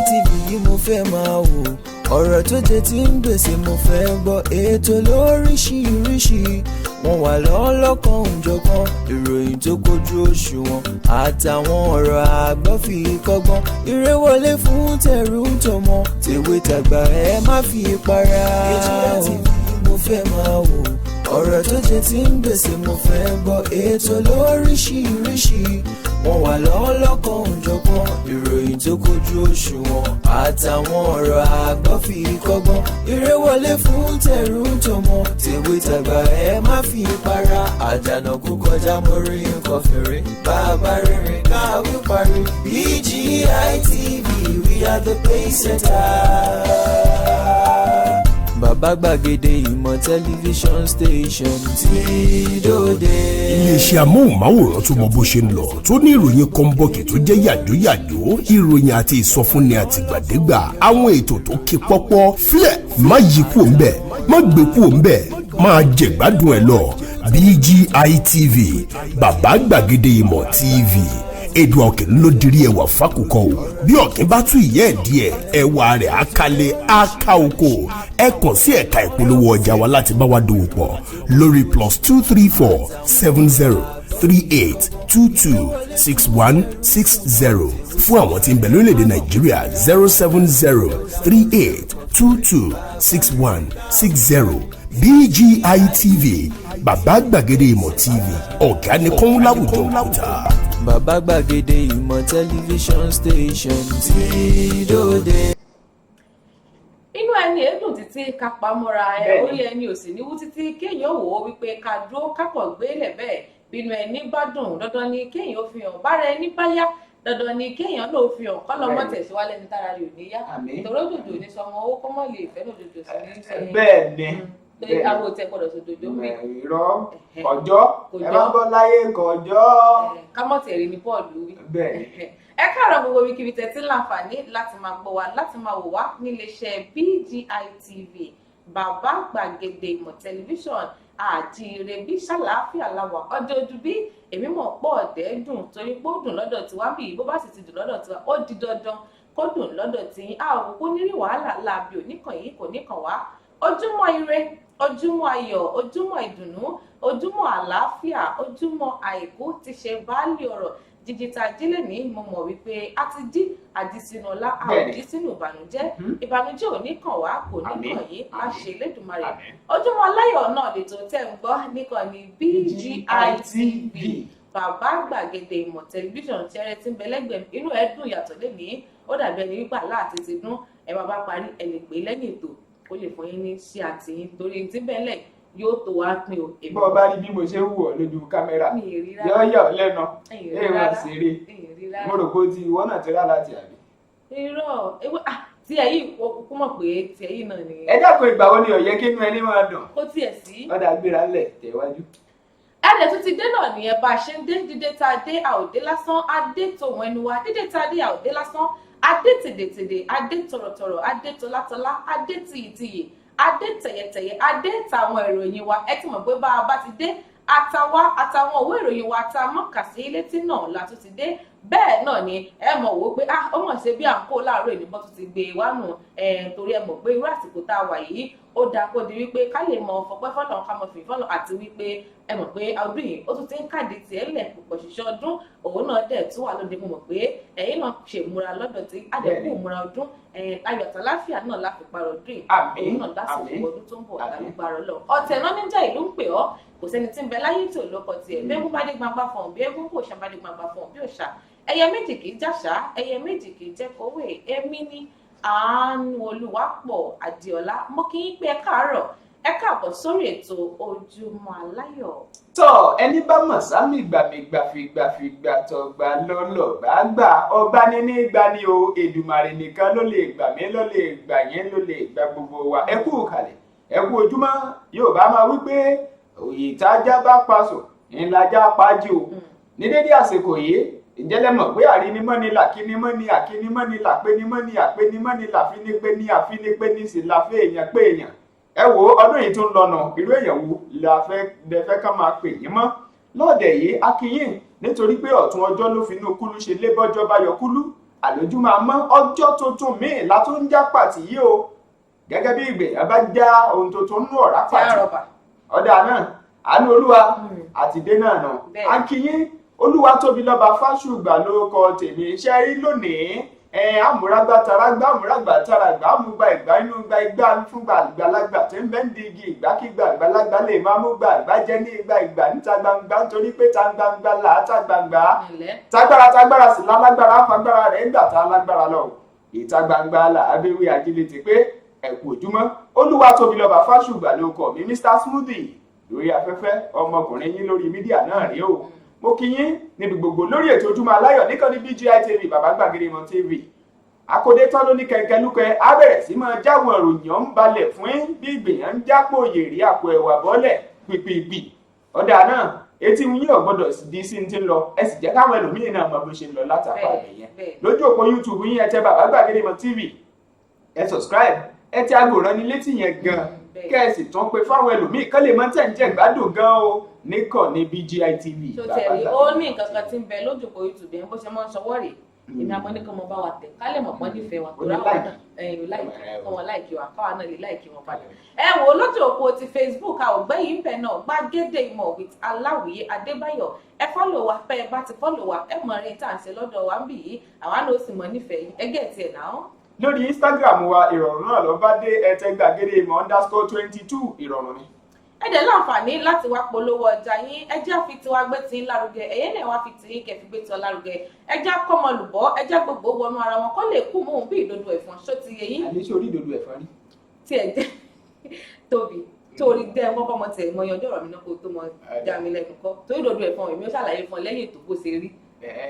TV yìí mo fẹ́ máa wò. Ọ̀rọ̀ tó jẹ ti ń gbèsè mo fẹ́ gbọ́. Ètò lóríṣiríṣi, wọ́n wà lọ́lọ́kan òjọ̀kan. Ìròyìn tó kojú òṣùwọ̀n àtàwọn ọ̀rọ̀ àgbọ́ fi kọ́gbọ́n. Eré wọlé fún tẹ̀rù tọmọ, tèwe tàgbà, ẹ má fi para. BGI TV mo fẹ́ máa wò. Ọ̀rọ̀ tó jẹ ti ń gbèsè mo fẹ́ gbọ́. Ètò lóríṣiríṣi, wọ́n wà lọ́lọ́kan òjọ̀kan. Ìròyìn tó kojú òṣùwọ̀n àtàwọn ọ̀rọ̀ àgbọ́ fi kọ́gbọ́n. Eré wọlé fún tẹ̀rù tọmọ, tèwe tàgbà, ẹ má fi para. Àdànà kú kọjá, mo rí nǹkan fèrè. Bàbá rere káwí parí. BGI TV, we are the pace setter. Bàbá gbàgede ìmọ̀ tẹlifíṣọ̀n station tí dòde. Iléeṣẹ́ amóhùnmáwòrán tó mọ bó ṣe ń lọ, tó ní ìròyìn kọ́ńbọ̀kì tó jẹ́ yàjóyàjó, ìròyìn àti ìsọfúnni àtìgbàdégbà, àwọn ètò tó kí pọ́pọ́ fílẹ̀, má yí kúò ńbẹ̀, má gbé kúò ńbẹ̀, máa jẹ̀gbádùn ẹ̀ lọ. BGI TV, bàbá gbàgede ìmọ̀ TV, èdè ọ̀kìn ló dirí ẹwà fákòkò o. Bí ọ̀kìn bá tún ìyẹ́ ẹ̀ díẹ̀, ẹwà rẹ̀ á kalẹ̀, á ká oko. Ẹ kàn sí ẹ̀ka ìpolówó ọjà wa láti bá wa dòwò pọ̀ lórí +234 70 38 22 61 60. Fún àwọn tí ń bẹ lórílẹ̀‐èdè Nàìjíríà, 07038226160. BGI TV, bàbá gbàgede ìmọ̀ TV, ọ̀gá ni kọ́ń láwùjọ òkúta. Bàbá gbàgede ìmọ̀ tẹlifíṣọ̀n station tí dòde. Inú ẹni èédùn títí ká pamọ́ra ẹ, orí ẹni ò sì níwú títí kéèyàn wò ó wípé ká dúró kápọ̀ gbélé bẹ́ẹ̀. Bínú ẹni bá dùn, dandan ni kéèyàn ó fi hàn. Bára ẹni bá yá, dandan ni kéèyàn náà fi hàn. Kọ́lọ́mọ́ tẹ̀síwálẹ̀ ní tára rẹ̀ ò ní yá. Torí òjòjò ní sọmọ owó kọ́mọ́ lè fẹ́ lòjòjò sí ní sọ. Torí àwọn ò tẹ gbọ́dọ̀ sòjòjò ń bì. Irọ́, kọjọ́. Kò ẹ jọ́. Bá bọ́ láyé, kọjọ́. Kámọ́tì ẹ̀rí ni Paul wí. Ẹ káàárọ̀ gbogbo ibikíbi tẹ́tí láǹfààní láti máa gbọ́ wa, láti máa wò wá níléeṣẹ́ BGI TV, bàbá gbàgede ìmọ̀ tẹlifíṣọ̀n. Àjíire bí, ṣàlàáfíà làwà ọjọ́ ojú bí? Èmi mọ̀ pọ̀ ọ̀dẹ́ dùn torí pé ó dùn lọ́dọ̀ tiwa bí. Bó bá sì ti dùn lọ́dọ̀ tiwa, ó di dandan kó dùn lọ́dọ̀ tiyín. A ò kó nírí wàhálà láabi òníkàn yìí kò ní kàn wá. Ojúmọ́ ire, ojúmọ́ ayọ̀, ojúmọ́ ìdùnnú, ojúmọ́ àlàáfíà, ojúmọ́ àìkú ti ṣe baálé ọ̀rọ̀. Jíjí tá a jí lẹ́ni, mo mọ̀ wípé a ti jí àjísínú ọlá, a ò jí sínú ìbànújẹ́. Ìbànújẹ́ ò ní kàn wá, kò ní Àmín. kàn yín láṣẹ Elédùmarè. Àmín. Ojúmọ́ aláyọ̀ náà lètò tẹ́ ń gbọ́ níkànnì BGI TV, bàbá gbàgede ìmọ̀ tẹlifíṣàn. Tẹ́rẹ́ tí ń bẹ lẹ́gbẹ̀ẹ́, inú ẹ̀ dùn yàtọ̀ lénìí. Ó dàbí ẹni wípé àlá àti ti dún. Ẹ bá bá parí, ẹ lè pè é lẹ́yìn ètò, ó lè fún yín ní sí àtìyín, torí tí bẹ́ẹ̀ yóò tó wá pín o. Èmi Bọ́ ọ bá rí bí mo ṣe ń wù ọ́ lójú kámẹ́rà, mi ì rí rárá. Yọ yọ lẹ́nu. Mi ì rí ẹ wọ́n rárá. ṣeré. Mi ì rí rárá. Mo rò pé ó ti ìwọ náà ti rà láti àbí. Irọ́, ewé ah, tí ẹ yìí wọ́n kúkú mọ̀ pé tí ẹ yìí náà ni. Ẹ dákun, ìgbà wo ni ó yẹ kí inú ẹni máa dùn? Kó tiẹ̀ sí. Ọ̀dà, gbéra ńlẹ̀, tẹ̀wájú. Ẹ̀ẹ́dẹ̀ tún ti dé náà nìyẹn. Bá a ṣe ń dé, dídé tá a dé, a ò dé lásán, a dé tòun ẹnu wa. Dídé tá a dé, a ò dé lásán, a dé tèdètèdè, a dé tọ̀rọ̀tọ̀rọ̀, a dé tọlátọlá, a dé tìyìtìyì, a dé tẹ̀yẹ̀tẹ̀yẹ̀, a dé tàwọn ìròyìn wa. Ẹ ti mọ̀ pé bá a bá ti dé, àtàwa àtàwọn òwe ìròyìn wa tá a mọ̀ kà sí létí náà la tún ti dé. Bẹ́ẹ̀ náà ni ẹ mọ̀ wò ó pé ah, ó mọ̀ ṣe bí à ń kó láàárọ̀ ìnìbọn tún ti gbé e wá nù ẹ̀, torí ẹ mọ̀ pé irú àsìkò tá a wà yìí, ó dáa kó di wípé ká lè mọ fọpẹ́ fọlọ́run, ká mọ fìyìn fọlọ́run, àti wípé ẹ mọ̀ pé ọdún yìí ó tún ti ń kàdé tiẹ̀ lẹ̀ púpọ̀. Ṣiṣẹ́ ọdún òun náà dẹ̀ tún wà lóde. Mo mọ̀ pé ẹ̀yin náà ṣe ìmúra lọ́dọ̀ tí àdẹ̀kù ìmúra ọdún, ayọ̀ àtàláfíà náà láfi parọ́ ọdún yìí. Àmín. Òun náà lásìkò ọdún tó ń bọ̀ lágbára lọ. Ọ̀tẹ̀ náà níjà ìlú ń pè ọ́. Kò sẹ́ni tí ń bẹ láyé tí ò lóko tiẹ̀. Bí eégún bá dé gbangba fọ̀hún, bí eégún kò ṣàbá dé gbangba fọ̀hún bí òòṣà. Ẹyẹ méjì kì í jàṣà, ẹyẹ méjì kì í jẹ́ kówé. Èmi ní Àánú Olúwapọ̀ Adéọlá. Mo kí yín pé ẹ káàárọ̀, ẹ káàbọ̀ sórí ètò Ojúmọ́ Aláyọ̀. Tọ́ ẹni bá mọ̀ sámì gbàmìgbàfìgbàfìgbà tọ̀gbà lọ́lọ́ gbàgbà ọba níní gbani o. Èdùmàrè nìkan ló lè gbà mí, ló lè gbà yín, ló lè gbà gbogbo wa. Ẹ kú kàlẹ̀, ẹ kú ojúmọ́. Yóò bá máa wí pé òyì tájá bá paṣọ ńlájà pàjù o. Ní dédé àsìkò yìí, ǹjẹ́ lẹ mọ̀ pé àrínímọ́ni làkínímọ́ni, àkínímọ́ni làpénímọ́ni, àpénímọ́ni làfínípéní, àfínípéní sì láfẹ́ èèyàn pé èèyàn. Ẹ wo ọdún yìí tún lọ́nà, irú èèyàn wo la fẹ́ lẹ fẹ́ ká máa pè yín mọ́ lọ́ọ̀dẹ̀ yìí? Akínyìn nítorí pé ọ̀tún ọjọ́ ló fi inú kúlú ṣe lébọ́jọ́ bá yọ kúlú. Àlójúmọ́ àmọ́ ọjọ́ tuntun míì la tún ń já pàtì yìí o, gẹ́gẹ́ bí ìgbéyà bá já ohun tuntun nú ọ̀rá Tí a pàtì. rọ̀bà. Ọ̀dà náà, àánú Olúwa àti dé náà nà. Akínyín, Olúwa tóbi lọ́ba Fáṣùgbà ló kọ tèmi. Iṣẹ́ rí lónìí ẹ, àmúrágbá tarágbá, àmúrágbá taragbá, àmúgba ìgbà inú gba igbá fúngbà àgbàlagbà tí ń bẹ́ ń di igi ìgbàkigbà àgbàlagbà lè máa mú gbà àgbà jẹ́ ní igba ìgbà níta gbangba, nítorí pé ta gbangba là á ta gbangba. Ǹlẹ́. Tágbára tágbára sì lálágbára fagbára rẹ̀ gbà tá lágbára lọ ìta gbangba là á béwé ajílété pé ẹ̀kú ojúmọ́. Olúwa tóbi lọ́ba Fáṣùgbà ló kọ mi, Mr Smoothie lórí afẹ́fẹ́, ọmọkùnrin yín lórí mídíà náà rí o. Mo kí yín níbi gbogbo lórí ètò Ojúmọ́ Aláyọ̀ níkànnì BGI TV, Bàbá Gbàgede Ìmọ̀ TV. Akódé tán ló ní kẹ̀kẹ́ lúkẹ́, á bẹ̀rẹ̀ sí máa jáwọn ìròyìn ọ̀hún balẹ̀ fún yín bí ìgbìyàn ń jápò yèrè àpò ẹ̀wà bọ́lẹ̀ pìpìpì. Ọ̀dà náà, etí yín ò gbọ́dọ̀ di sí ti ń lọ, ẹ sì jẹ́ káwọn ẹlòmíín náà mọ bó ṣe ń lọ látàpá ibẹ̀ yẹn. Lójú òpó YouTube yín, ẹ tẹ Bàbá Gbàgede Ìmọ̀ TV, ẹ subscribe, ẹ tẹ aago ìránnilétí yẹn gan, kẹ́ ẹ sì tún pé fáwọn ẹlòmíín kán lè mọ tẹ̀ ń jẹ́ gbádùn gan o níkànnì BGI TV. Tó Bàbá tẹ̀lé Gbàgede ó ní Ìmọ̀ nǹkan kan TV. tí ń bẹ lójú òpó YouTube yẹn, bó ṣe máa ń ṣọwọ́ rèé. Èmi àmọ́ ní kí wọ́n bá wa tẹ̀ ká lè mọ̀ pọ́n nífẹ̀ẹ́ wa. Ó ní Torí àwa like. náà ẹ̀yìn like, Ẹ, kọ́ wọn like wa, káwa náà lè like wọn padà. Ẹ wò ó, lójú òpó ti Facebook, a ò gbẹ́yìn bẹ̀ náà, Gbàgede Ìmọ̀ with Aláwìyé Adébáyọ̀. Ẹ follow wa. Pẹ́ ẹ bá ti follow wa, ẹ mọ̀ rin tá à ń ṣe lọ́dọ̀ wa ń bì yìí, àwa náà ó sì mọ̀ nífẹ̀ẹ́ yín. Ẹgẹ́ tiẹ̀ náà. Lórí Instagram wa, ìrọ̀rùn náà ló bá dé. Ẹ tẹ gbàgede ìmọ̀_22, ìrọ̀rùn ni. Ẹ dẹ̀ láǹfààní láti wá polówó ọjà yín. Ẹ jẹ́ àfi tiwa gbé tí ń lárugẹ, ẹ̀yẹ́ náà wá fi tiyín kẹ́ fi gbé tiọ lárugẹ. Ẹ jẹ́ kọ́mọlùbọ́, ẹ jẹ́ gbogbo wọnú ara wọn kó lè kú mú bí ìdodo ẹ̀fọn. Ṣó ti yé yín? Àní ṣe orí ìdodo ẹ̀fọn rí? Tí ẹ jẹ́ tóbi torí dẹ́ kọ́kọ́ mọ tiẹ̀ mọ yanjú ọ̀rọ̀ mi náà kó tó mọ dá mi lẹ́nu kọ́ torí ìdodo ẹ̀fọn, èmi ó ṣàlàyé fún ọ lẹ́yìn ètò bó ṣe rí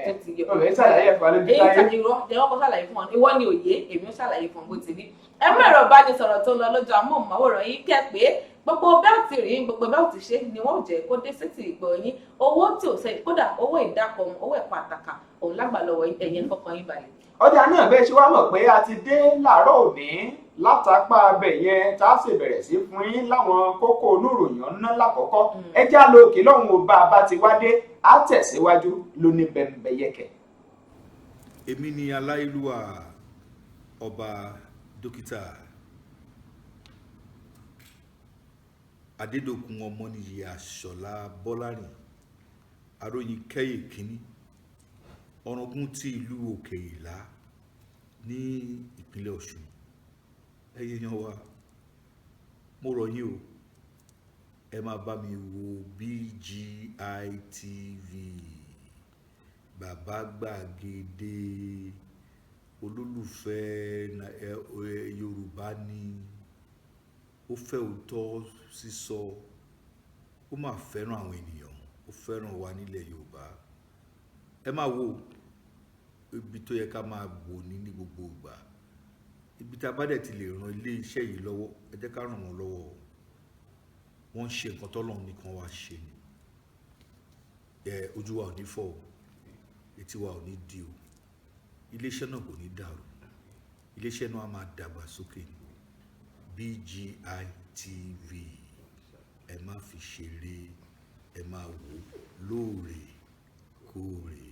tó ti yọ. Ọ̀rẹ́ ṣàlàyé ẹ̀fọn lójú Èyí táyé. tàbí irọ́ jẹ́ wọ́n kọ́ ṣàlàyé fún ọ, ìwọ ni òye, èmi ó ṣàlàyé fún ọ bó ti rí. Ẹ mú ẹ̀rọ ìbánisọ̀rọ̀ tó ń lọ lójú amóhùnmáwòrán yìí kẹ́ pé gbogbo bẹ́ẹ̀tì rí, gbogbo bẹ́ẹ̀tì ṣe ni wọ́n jẹ́ kó dé sétí ìgbọ́ yín. Owó tí ò sẹ́yìn, kódà owó ìdákọ̀ọ́mù, owó ẹ̀kọ́ àtàkà òun lágbà lọ́wọ́ yín. Ẹ̀yin fọkàn yín balẹ̀. Ọjà náà, bẹ́ẹ̀ ṣe wá mọ̀ pé a ti dé láàárọ̀ òní látàpá abẹ yẹn, tá a sì bẹ̀rẹ̀ sí fún yín láwọn kókó oníròyìn ọ̀nà lákọ̀ọ́kọ́. Ẹ já lọ òkè lọ́hùn ó, bá a bá ti wá dé, á tẹ̀síwájú lóní bẹ̀m̀bẹ̀yẹkẹ̀. Èmi ni aláìlúwà Ọba Dókítà Adédọ̀kun Ọmọnìyí Àṣọlá Bọ́lárìn, Aróyin Kẹ́yè Kínní, Ọ̀ràngún ti ìlú Òkè Ìlá ní ìpínlẹ̀ Ọ̀ṣun. Ẹ̀yin èèyàn wa, mo rọ̀ yín o, ẹ máa bá mi wo BGI TV, Bàbá Gbàgede. Olólùfẹ́ Yorùbá ni ó fẹ́ òótọ́ sísọ, ó máa fẹ́ràn àwọn ènìyàn, ó fẹ́ràn wa nílẹ̀ Yorùbá. Ẹ máa wo ibi tó yẹ ká máa wò ní gbogbo ìgbà. Ibi tá a bá dẹ̀ ti lè ran ilé iṣẹ́ yìí lọ́wọ́, ẹ jẹ́ ká ràn wọ́n lọ́wọ́ o. Wọ́n ń ṣe nǹkan tọ́lọ́run nìkan wá ṣe ni. Ẹ ojú wa ò ní fọ́ o, etí wa ò ní di o, iléeṣẹ́ náà kò ní dàrú, iléeṣẹ́ náà á máa dàgbà sókè ní. BGI TV, ẹ má fi ṣeré, ẹ máa wò lóòrèkóòrè.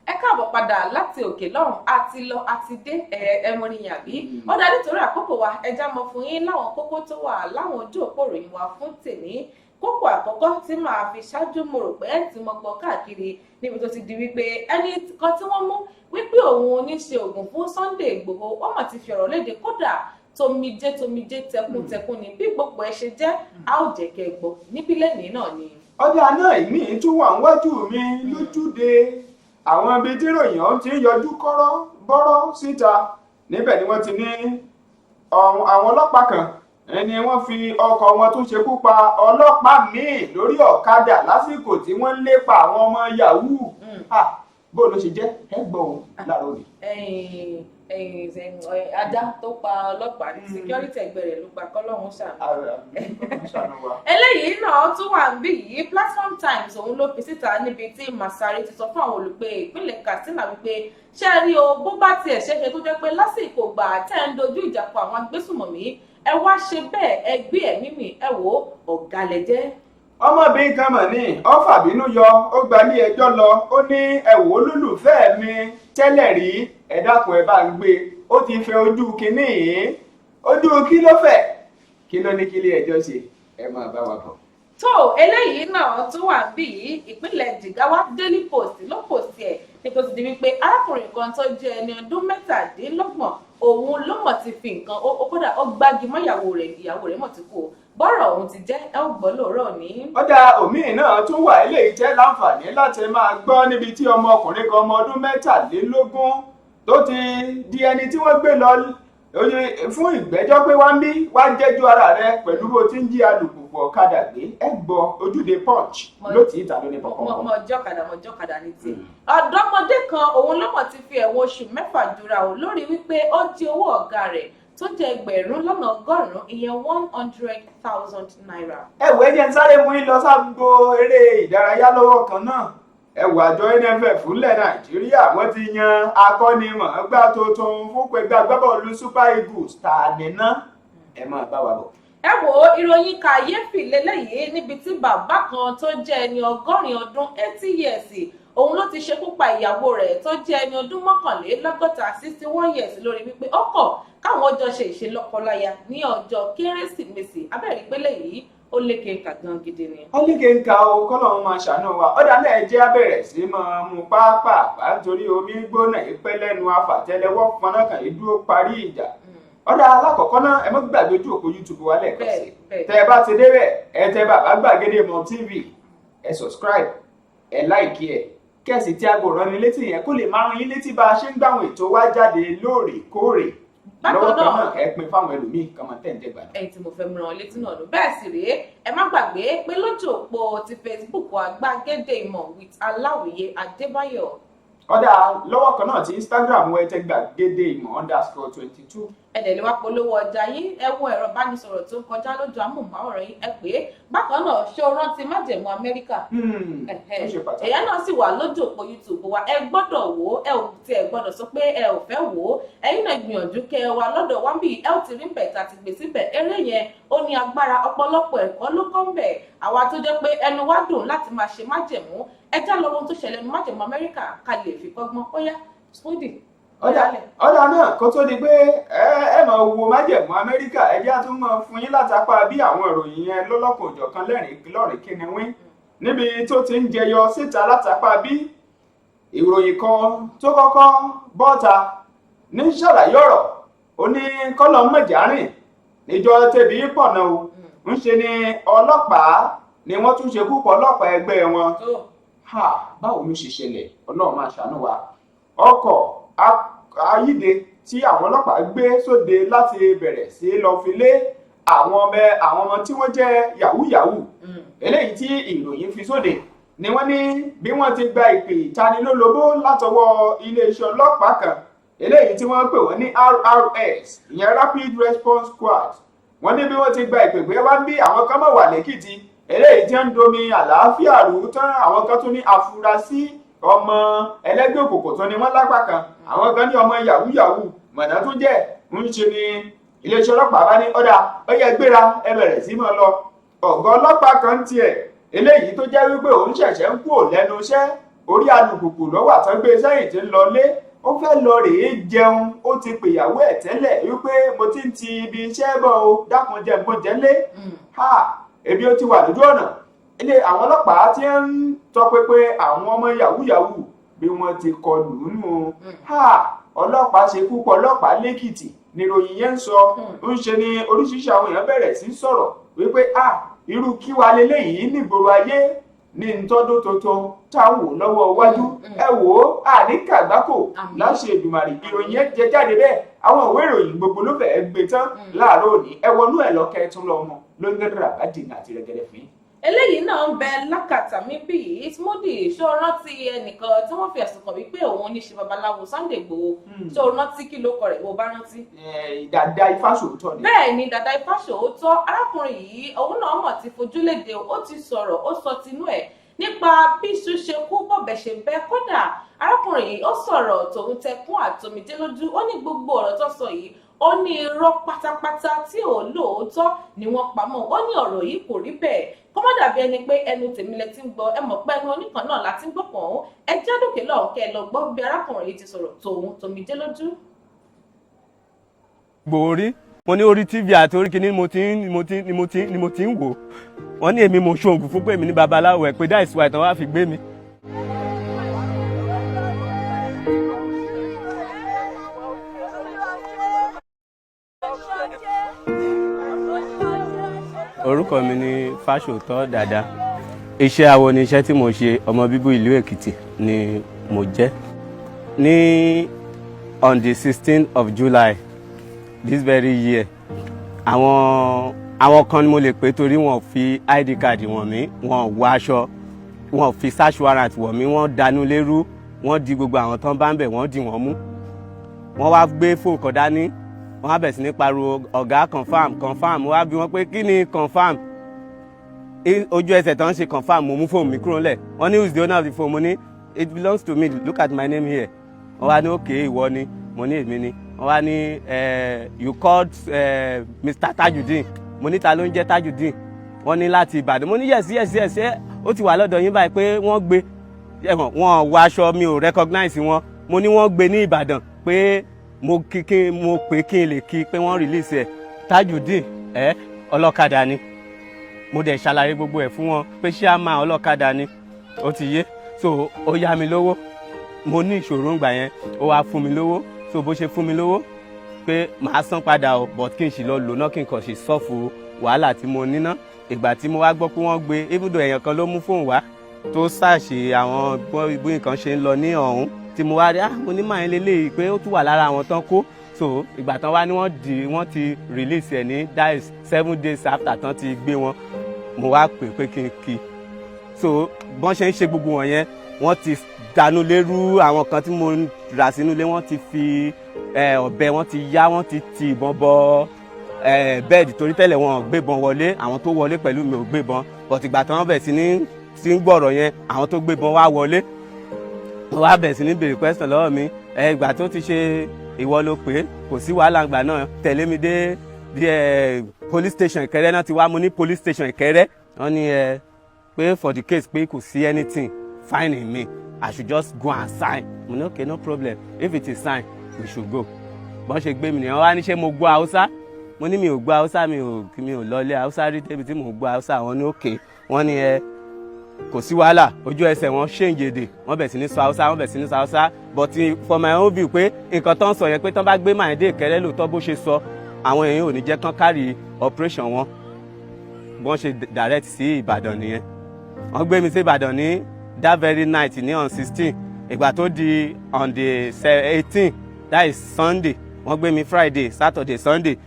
Ẹ káàbọ̀ padà láti òkè lọ́hùn. Àti lọ àti dé, ẹ ẹ mọ níyàn àbí ó dá. Nítorí àkókò wa, ẹ já mọ fún yín láwọn kókó tó wà láwọn ojú òpó ìròyìn wa fún tèmi. Kókó àkọ́kọ́ tí màá fi ṣáájú, mo rò pé ẹ ti mọ gbọ́ káàkiri níbi tó ti di wípé ẹni kan tí wọ́n mú wípé òun oníṣe oògùn fún Sunday Ìgbòho, ó mà ti fi ọ̀rọ̀ léde, kódà tomijé tomijé, tẹkùntẹkùn ni. Bí gbogbo ẹ ṣe jẹ́, a ó jẹ́ kẹ́ ẹ gbọ́ níbí lẹ́nìí náà ni. Ọjà náà, ìmíì tún wà níwájú mi lójúde àwọn ibi tí ìròyìn ọ̀hún ti ń yọjú kọ́rọ́ bọ́rọ́ síta. Níbẹ̀ ni wọ́n ti ní àwọn ọlọ́pàá kan ni wọ́n fi ọkọ̀ wọn tó ṣekú pa ọlọ́pàá míì lórí ọ̀kadà lásìkò tí wọ́n ń lépa àwọn ọmọ yahoo. Ah, bó ló ṣe jẹ́, ẹ gbọ́ òun láàárọ̀ òní. Ẹ̀yìn ẹ̀yìn ẹ̀yìn, ajá tó pa ọlọ́pàá ní security ẹgbẹ́ rẹ̀ ló pa, kọ́lọ́hún ṣàánú. Eléyìí náà tún wà níbí yìí. Platform Times òun ló fi síta níbi tí Masari ti sọ fún àwọn olùgbé ìpínlẹ̀ Katsina wípé, ṣé ẹ rí o, bó bá tiẹ̀ ṣeéṣe tó jẹ́ pé lásìkò gbà tẹ́ ń dojú ìjà kọ àwọn agbésùmọ̀mí, ẹ wá ṣe bẹ́ẹ̀, ẹ gbé ẹ̀mí mì, ẹ wò ó, ọ̀gá lẹ jẹ́. Ọmọbìnrin kan mọ̀ ní ó fàbínú yọ, ó gba ilé ẹjọ́ lọ. Ó ní, "Ẹ wò ó, lólùfẹ́ mi tẹ́lẹ̀ rí, ẹ dákun, ẹ bá ń gbé, ó ti fẹ́ ojú kínní yìí." Ojú kí ló fẹ́? Kí ló ní kí ilé ẹjọ́ ṣe? Ẹ máa bá wa bọ̀. Tó eléyìí náà tún wà bí yìí, ìpínlẹ̀ Jigawa, Daily Post ló post ẹ̀ ní kó ti di wípé arákùnrin kan tó jẹ́ ẹni ọdún 27, òun ló mọ̀ ti fi nǹkan ó kódà ó gbági mọ́ ìyàwó rẹ̀, ìyàwó rẹ̀ mọ̀ ti kú o. Bọ́rọ̀ òun ti jẹ́, ẹ ó gbọ́ lóòrọ̀ ní. Ọ̀dà òmíì náà tún wà, eléyìí jẹ́ láǹfààní láti máa gbọ́ níbi tí ọmọkùnrin kan, ọmọ ọdún 23, tó ti di ẹni tí wọ́n gbé lọ fún ìgbẹ́jọ́ pé wá ń bí wá jẹ́jọ́ ara rẹ pẹ̀lú bó ti ń jí alùpùpù ọ̀kadà gbé. Ẹ gbọ́ ojúde Punch ló tì í ta lóní pọ̀pọ̀pọ̀. Mọ jọ́kadà, mọ jọ́kadà ní tiẹ̀. Ọ̀dọ́mọdé kan, òun ló mọ̀ ti fi ẹ̀wọ̀n oṣù 6 jura o lórí wípé ó jí owó ọ̀gá rẹ̀ tó jẹ́ 100,000, ìyẹn ₦100,000. Ẹ wò, ẹ jẹ́ ń sáré mú yín lọ ságbo eré ìdárayá lọ́wọ́ kan náà. Ẹ wò, àjọ NFF ńlẹ̀ Nàìjíríà, wọ́n ti yan akọ́nimọ̀ọ́gbá tuntun fún pẹ̀gbẹ́ agbábọ́ọ̀lù Super Eagles. Ta ni ná? Ẹ máa bá wa bọ̀. Ẹ wo, ìròyìn kàyéfì lélẹ́yìí níbi tí bàbá kan tó jẹ́ ẹni 80 ọdún, 80 years, òun ló ti ṣekú pa ìyàwó rẹ̀ tó jẹ́ ẹni ọdún 61, 61 years, lórí wípé ó kọ̀ káwọn jọ ṣe ìṣelọ́kọláya ní ọjọ́ Kérésìmesì. Abẹ́rẹ́ ìpínlẹ̀ yìí, ó lékè nkà gan gidi ni. Ó lékè nkà o, kọ́lọ́run máa ṣàánú wa. Ọ̀dà náà jẹ́ abẹ̀rẹ̀ sí máa mú pápápá nítorí omi gbóná ìpẹ́ lẹ́nu afàtẹ́lẹwọ́ fọnà kan yìí dúró parí ìjà. Ọ̀dà alákọ̀ọ́kọ́ náà, ẹ má gbàgbé ojú òpó YouTube wa lẹ́ẹ̀kan sí. Tẹ́ ẹ bá ti débẹ̀, ẹ tẹ Bàbá Gbàgede Ìmọ̀ TV, ẹ subscribe, ẹ like, ẹ kẹ́sì tí aago rán ni létí yẹn kó lè máa rán yín létí bá a ṣe ń gbàwọn ètò wa jáde lóòrèkóòrè. Lọ́wọ́ kan náà, ẹ pín fáwọn ẹlòmíì kan máa tẹ̀ ń jẹ gbàdúrà. Ẹ̀yin tí mo fẹ́ mú ràn létí náà nù. Bẹ́ẹ̀ sì rèé, ẹ má gbàgbé pé lójú òpó ti Facebook wa, Gbàgede Ìmọ̀ with Aláwìyé Adébáyọ̀. Ọ̀dà lọ́wọ́ kan náà, ti Instagram wọ́n, ẹ tẹ gbàgede ìmọ̀_22. Ẹ dẹ̀ lè wá polówó ọjà yín. Ẹ wo ẹ̀rọ ìbánisọ̀rọ̀ tó ń kọjá lójú amóhùnmáwòrán yín, ẹ pé. Bákan náà, ṣé o rántí májẹ̀mú Amẹ́ríkà? Ó ṣe pàtàkì. Ẹ̀yà náà sì wà lójú òpó YouTube wa. Ẹ gbọ́dọ̀ wò ó, ẹ ò tiẹ̀ gbọ́dọ̀ sọ pé ẹ ò fẹ́ wò ó. Ẹ̀yin náà gbìyànjú kẹ́ ẹ wà lọ́dọ̀ wa bí ẹ ó ti rí bẹ̀ tá a ti gbé síbẹ̀. Eré yẹn, ó ní agbára, ọ̀pọ̀lọpọ̀ ẹ̀kọ́ ló kọ́ ń bẹ̀. Àwa tó jẹ́ pé ẹnu wa dùn láti máa ṣe májẹ̀mú, ẹ já lọ ohun tó ṣẹlẹ̀ ní májẹ̀mú Amẹ́ríkà ká lè fi kọ́gbọ́n. Ó yá, Smoothie. Ọ̀dà náà, kó tó di pé ẹ máa wo májẹ̀mú Amẹ́ríkà, ẹ jẹ́ á tún máa fún yín látàpá bí àwọn ìròyìn yẹn lọ́lọ́kan òjọ̀kan lẹ́rìn lọ́rìn kíni wín níbi tó ti ń jẹyọ síta látàpá bí ìròyìn kan tó kọ́kọ́ bọ́ta ní ṣàlàyé ọ̀rọ̀. Ó ní kọ́lọ̀ mọ̀járìn níjọ tẹ̀bí pọ̀nà o, ń ṣe ni ọlọ́pàá ni wọ́n tún ṣekú pa ọlọ́pàá ẹgbẹ́ wọn. Tó. Ha, báwo ló ṣe ṣẹlẹ̀? Ọlọ́run máa ṣàánú wa. Ọkọ̀ ayíde tí àwọn ọlọ́pàá gbé sóde láti bẹ̀rẹ̀ sí lọ fi lé àwọn ọmọ tí wọ́n jẹ́ yahoo yahoo, eléyìí tí ìròyìn fi sóde ni wọ́n ní bí wọ́n ti gba ìpè ìtanilólobó látọwọ́ iléeṣẹ́ ọlọ́pàá kan, eléyìí tí wọ́n pè wọ́n ní RRS, ìyẹn Rapid Response Squad. Wọ́n ní bí wọ́n ti gba ìpè pé wá ń bí, àwọn kan mọ̀ wà lẹ́kìtì, eléyìí tí ń domi àlàáfíà rú tán. Àwọn kan tún ní àfúrásì ọmọ ẹlẹ́gbẹ́ òkùnkùn tó ní wọ́n lápá kan, àwọn kan ní ọmọ yahoo yahoo mọ̀nà tó jẹ́. Ń ṣe ni iléeṣẹ́ ọlọ́pàá bá ní ọ̀dà, ó yẹ gbéra, ẹ bẹ̀rẹ̀ sí máa lọ. Ọ̀gá ọlọ́pàá kan tiẹ̀, eléyìí tó jẹ́ wípé òun ṣẹ̀ṣẹ̀ ń kúrò lẹ́nu iṣẹ́, orí alùpùpù lọ́wọ́ àtọ́gbé sẹ́yìn tí ń lọ lé, ó fẹ́ lọ rèé jẹun. Ó ti pèyàwó ẹ̀ tẹ́lẹ̀ wípé mo ti ń ti ibi iṣẹ́ bọ̀ o, dákun jẹ́ mo jẹ́ lé. Ha, ebi ó ti wà lójú ọ̀nà. Ilé àwọn ọlọ́pàá tí ń tọpinpin àwọn ọmọ yahoo yahoo, bí wọ́n ti kọlù ú nù. Ha, ọlọ́pàá ṣekú pa ọlọ́pàá lẹ́kìtì níròyìn yẹn ń sọ. Ń ṣe ni oríṣiríṣi àwọn èèyàn bẹ̀rẹ̀ sí sọ̀rọ̀ wípé a irú kí wa leléyìí nígboro ayé ní ntọ́dún tuntun tá a wò lọ́wọ́ iwájú. Ẹ wò ó, àníkàgbákò láṣẹ Èdùmàrè. Ìròyìn yẹn jẹ jáde bẹ́ẹ̀, àwọn ìwé ìròyìn gbogbo ló fẹ́ẹ́ gbé tán láàárọ̀ òní. Ẹ wọnú ẹ̀ lọ́kẹ́ tún lọ mọ lóńgẹ́rẹ́ àbájìnà àti rẹ̀gẹ̀dẹ̀ fún yín. Eléyìí náà ń bẹ lákàtà mi bí yìí. Smoothie, ṣó o rántí ẹnìkan tí wọ́n fi ẹ̀sùn kàn wípé òun ní ṣe babaláwo Sunday Igboho? Ṣó o rántí? Kí ló kọ rẹ̀ bó bá rántí? Dàda Ifáṣòótọ́ ni. Bẹ́ẹ̀ ni, Dàda Ifáṣòótọ́. Arákùnrin yìí, òun náà mọ̀ ti fojú léde, ó ti sọ̀rọ̀, ó sọ tinú ẹ̀ nípa bí iṣu ṣe kú, bọ̀bẹ̀ ṣe bẹ́. Kódà arákùnrin yìí, ó sọ̀rọ̀ tòun tẹkún àtòmídé lójú. Ó ní gbogbo ọ̀rọ̀ tó sọ yìí, ó ní irọ́ pátápátá tí ò lóòótọ́ ni wọ́n pamọ́. Ó ní ọ̀rọ̀ yìí kò rí bẹ́ẹ̀. Kódà Kó má dàbí ẹni pé ẹnu tèmi lẹ ti ń gbọ́. Ẹ mọ̀ pé ẹnu oníkan náà la ti ń gbọ́ pọ̀n. Ẹ jádòkè lọ́hùn kẹ́ ẹ lọ gbọ́ bí arákùnrin yìí ti sọ̀rọ̀ tòun tòmídé lójú. Gbòòrí mo ní orí TV àti orí kìíní mo ti ń wò. Wọ́n ní èmi mo ṣoògùn fún pé èmi ní babaláwo ẹ̀, pé that is why tán wá fi gbé mi. Orúkọ mi ni Fáṣòótọ́ Dàda. Iṣẹ́ awo ni iṣẹ́ tí mo ṣe. Ọmọ bíbí ìlú Èkìtì ni mo jẹ́. Ní on the 16th of July this very year, àwọn kan ni mo lè pè, torí wọ́n fi ID card wọ̀n mí, wọ́n wọ aṣọ, wọ́n fi search warrant wọ̀ mí. Wọ́n dànù lérú, wọ́n di gbogbo àwọn tán bá ń bẹ̀, wọ́n dì wọ́n mú. Wọ́n wá gbé fóònù kan dání, wọ́n á bẹ̀rẹ̀ sí ní pariwo, "Ọ̀gá, confirm, confirm." Wọ́n á bi wọ́n pé, "Kí ni confirm?" Ojú ẹsẹ̀ tó ń ṣe "confirm", mo mú fóònù mi kúrò ńlẹ̀. Wọ́n ní, "Who is the owner of the phone?" Mo ní, "It belongs to me. Look at my name here." Wọ́n wá ní, "Okay, ìwọ ni?" Mo ní, "Èmi ni." Wọ́n wá ní, "You called Mr. Tajudeen?" Mo ní, "Ta ló ń jẹ́ Tajudeen?" Wọ́n ní láti Ìbàdàn. Mo ní, Yes, ṣé ó ti wà lọ́dọ̀ yín báyìí?" Pé wọ́n gbé ẹ̀wọ̀n, wọ́n wọ aṣọ, mi ò recognize wọn. Mo ní wọ́n gbé ní Ìbàdàn, pé mo kí kí mo pè kí n lè kí pé wọ́n release ẹ̀. Tajudeen ẹ̀ ọlọ́kadà ni. Mo dẹ̀ ṣàlàyé gbogbo ẹ̀ fún wọn pé ṣíàmà ọlọ́kadà ni, ó ti yé. So ó yá mi lówó, mo ní ìṣòro ńgbà yẹn, ó wá fún mi lówó. So bó ṣe fún mi lówó pé màá san padà o, but kí n sì lọ lò náà, kí n kàn sì solve wàhálà tí mo ní ná. Ìgbà tí mo wá gbọ́ pé wọ́n gbé, even though èèyàn kan ló mú fóònù wá tó ṣàṣì àwọn bí nǹkan ṣe ń lọ ní ọ̀hún tí mo wá rí, ah, mo ní màá ń lélẹ́yìí pé ó tún wà lára àwọn tán kó. So ìgbà tán wá ní wọ́n di wọ́n ti release ẹ̀ ní, that is 7 days after tán ti gbé wọn, mo wá pè pé kí n kí. So bọ́n ṣe ń ṣe gbogbo wọn yẹn, wọ́n ti dànù lérú. Àwọn kan tí mo rà sínú ilé, wọ́n ti fi ọ̀bẹ, wọ́n ti yá, wọ́n ti ti ìbọn bọ bed, torí tẹ́lẹ̀ wọn ò gbébọn wọlé. Àwọn tó wọlé pẹ̀lú mi ò gbébọn, but ìgbà tí wọ́n bẹ̀ sí ní sí ń gbọ̀rọ̀ yẹn, àwọn tó gbébọn wá wọlé, wọ́n wá bẹ̀ sí ní béèrè question lọ́wọ́ mi. Ẹ ìgbà tó ti ṣe ìwọ ló pé kò sí wàhálà ìgbà náà, tẹ̀lé mi dé díẹ̀ police station Ìkẹrẹ́ náà ti wá. Mo ní police station Ìkẹrẹ́? Wọ́n ní ẹ pé for the case, pé kò sí anything fine in me, I should just go and sign. Mo ní, "Okay, no problem. If it is sign, we should go." Bọ́n ṣe gbé mi nìyẹn. Wọ́n wá ní, ṣé mo gbọ́ Haúsá? Mo ní mi ò gbọ́ Haúsá, mi ò lọlé Haúsá rí débi tí mo gbọ́ Haúsá. Wọ́n ní okay. Wọ́n ní ẹ kò sí wàhálà. Ojú ẹsẹ̀ wọn change èdè, wọ́n bẹ̀ sí ní sọ Haúsá, wọ́n bẹ̀ sí ní sọ Haúsá. But for my own view, pé nǹkan tó ń sọ yẹn, pé tán bá gbé Máyìndé Ìkẹrẹ́ lóòótọ́ bó ṣe sọ, àwọn èèyàn ò ní jẹ́ kán carry operation wọn. Bọ́n ṣe direct sí Ìbàdàn nìyẹn. Wọ́n gbé mi sí Ìbàdàn ní that very night ní on 16. Ìgbà tó di on the 18, that is Sunday, wọ́n gbé mi Friday, Saturday, Sunday,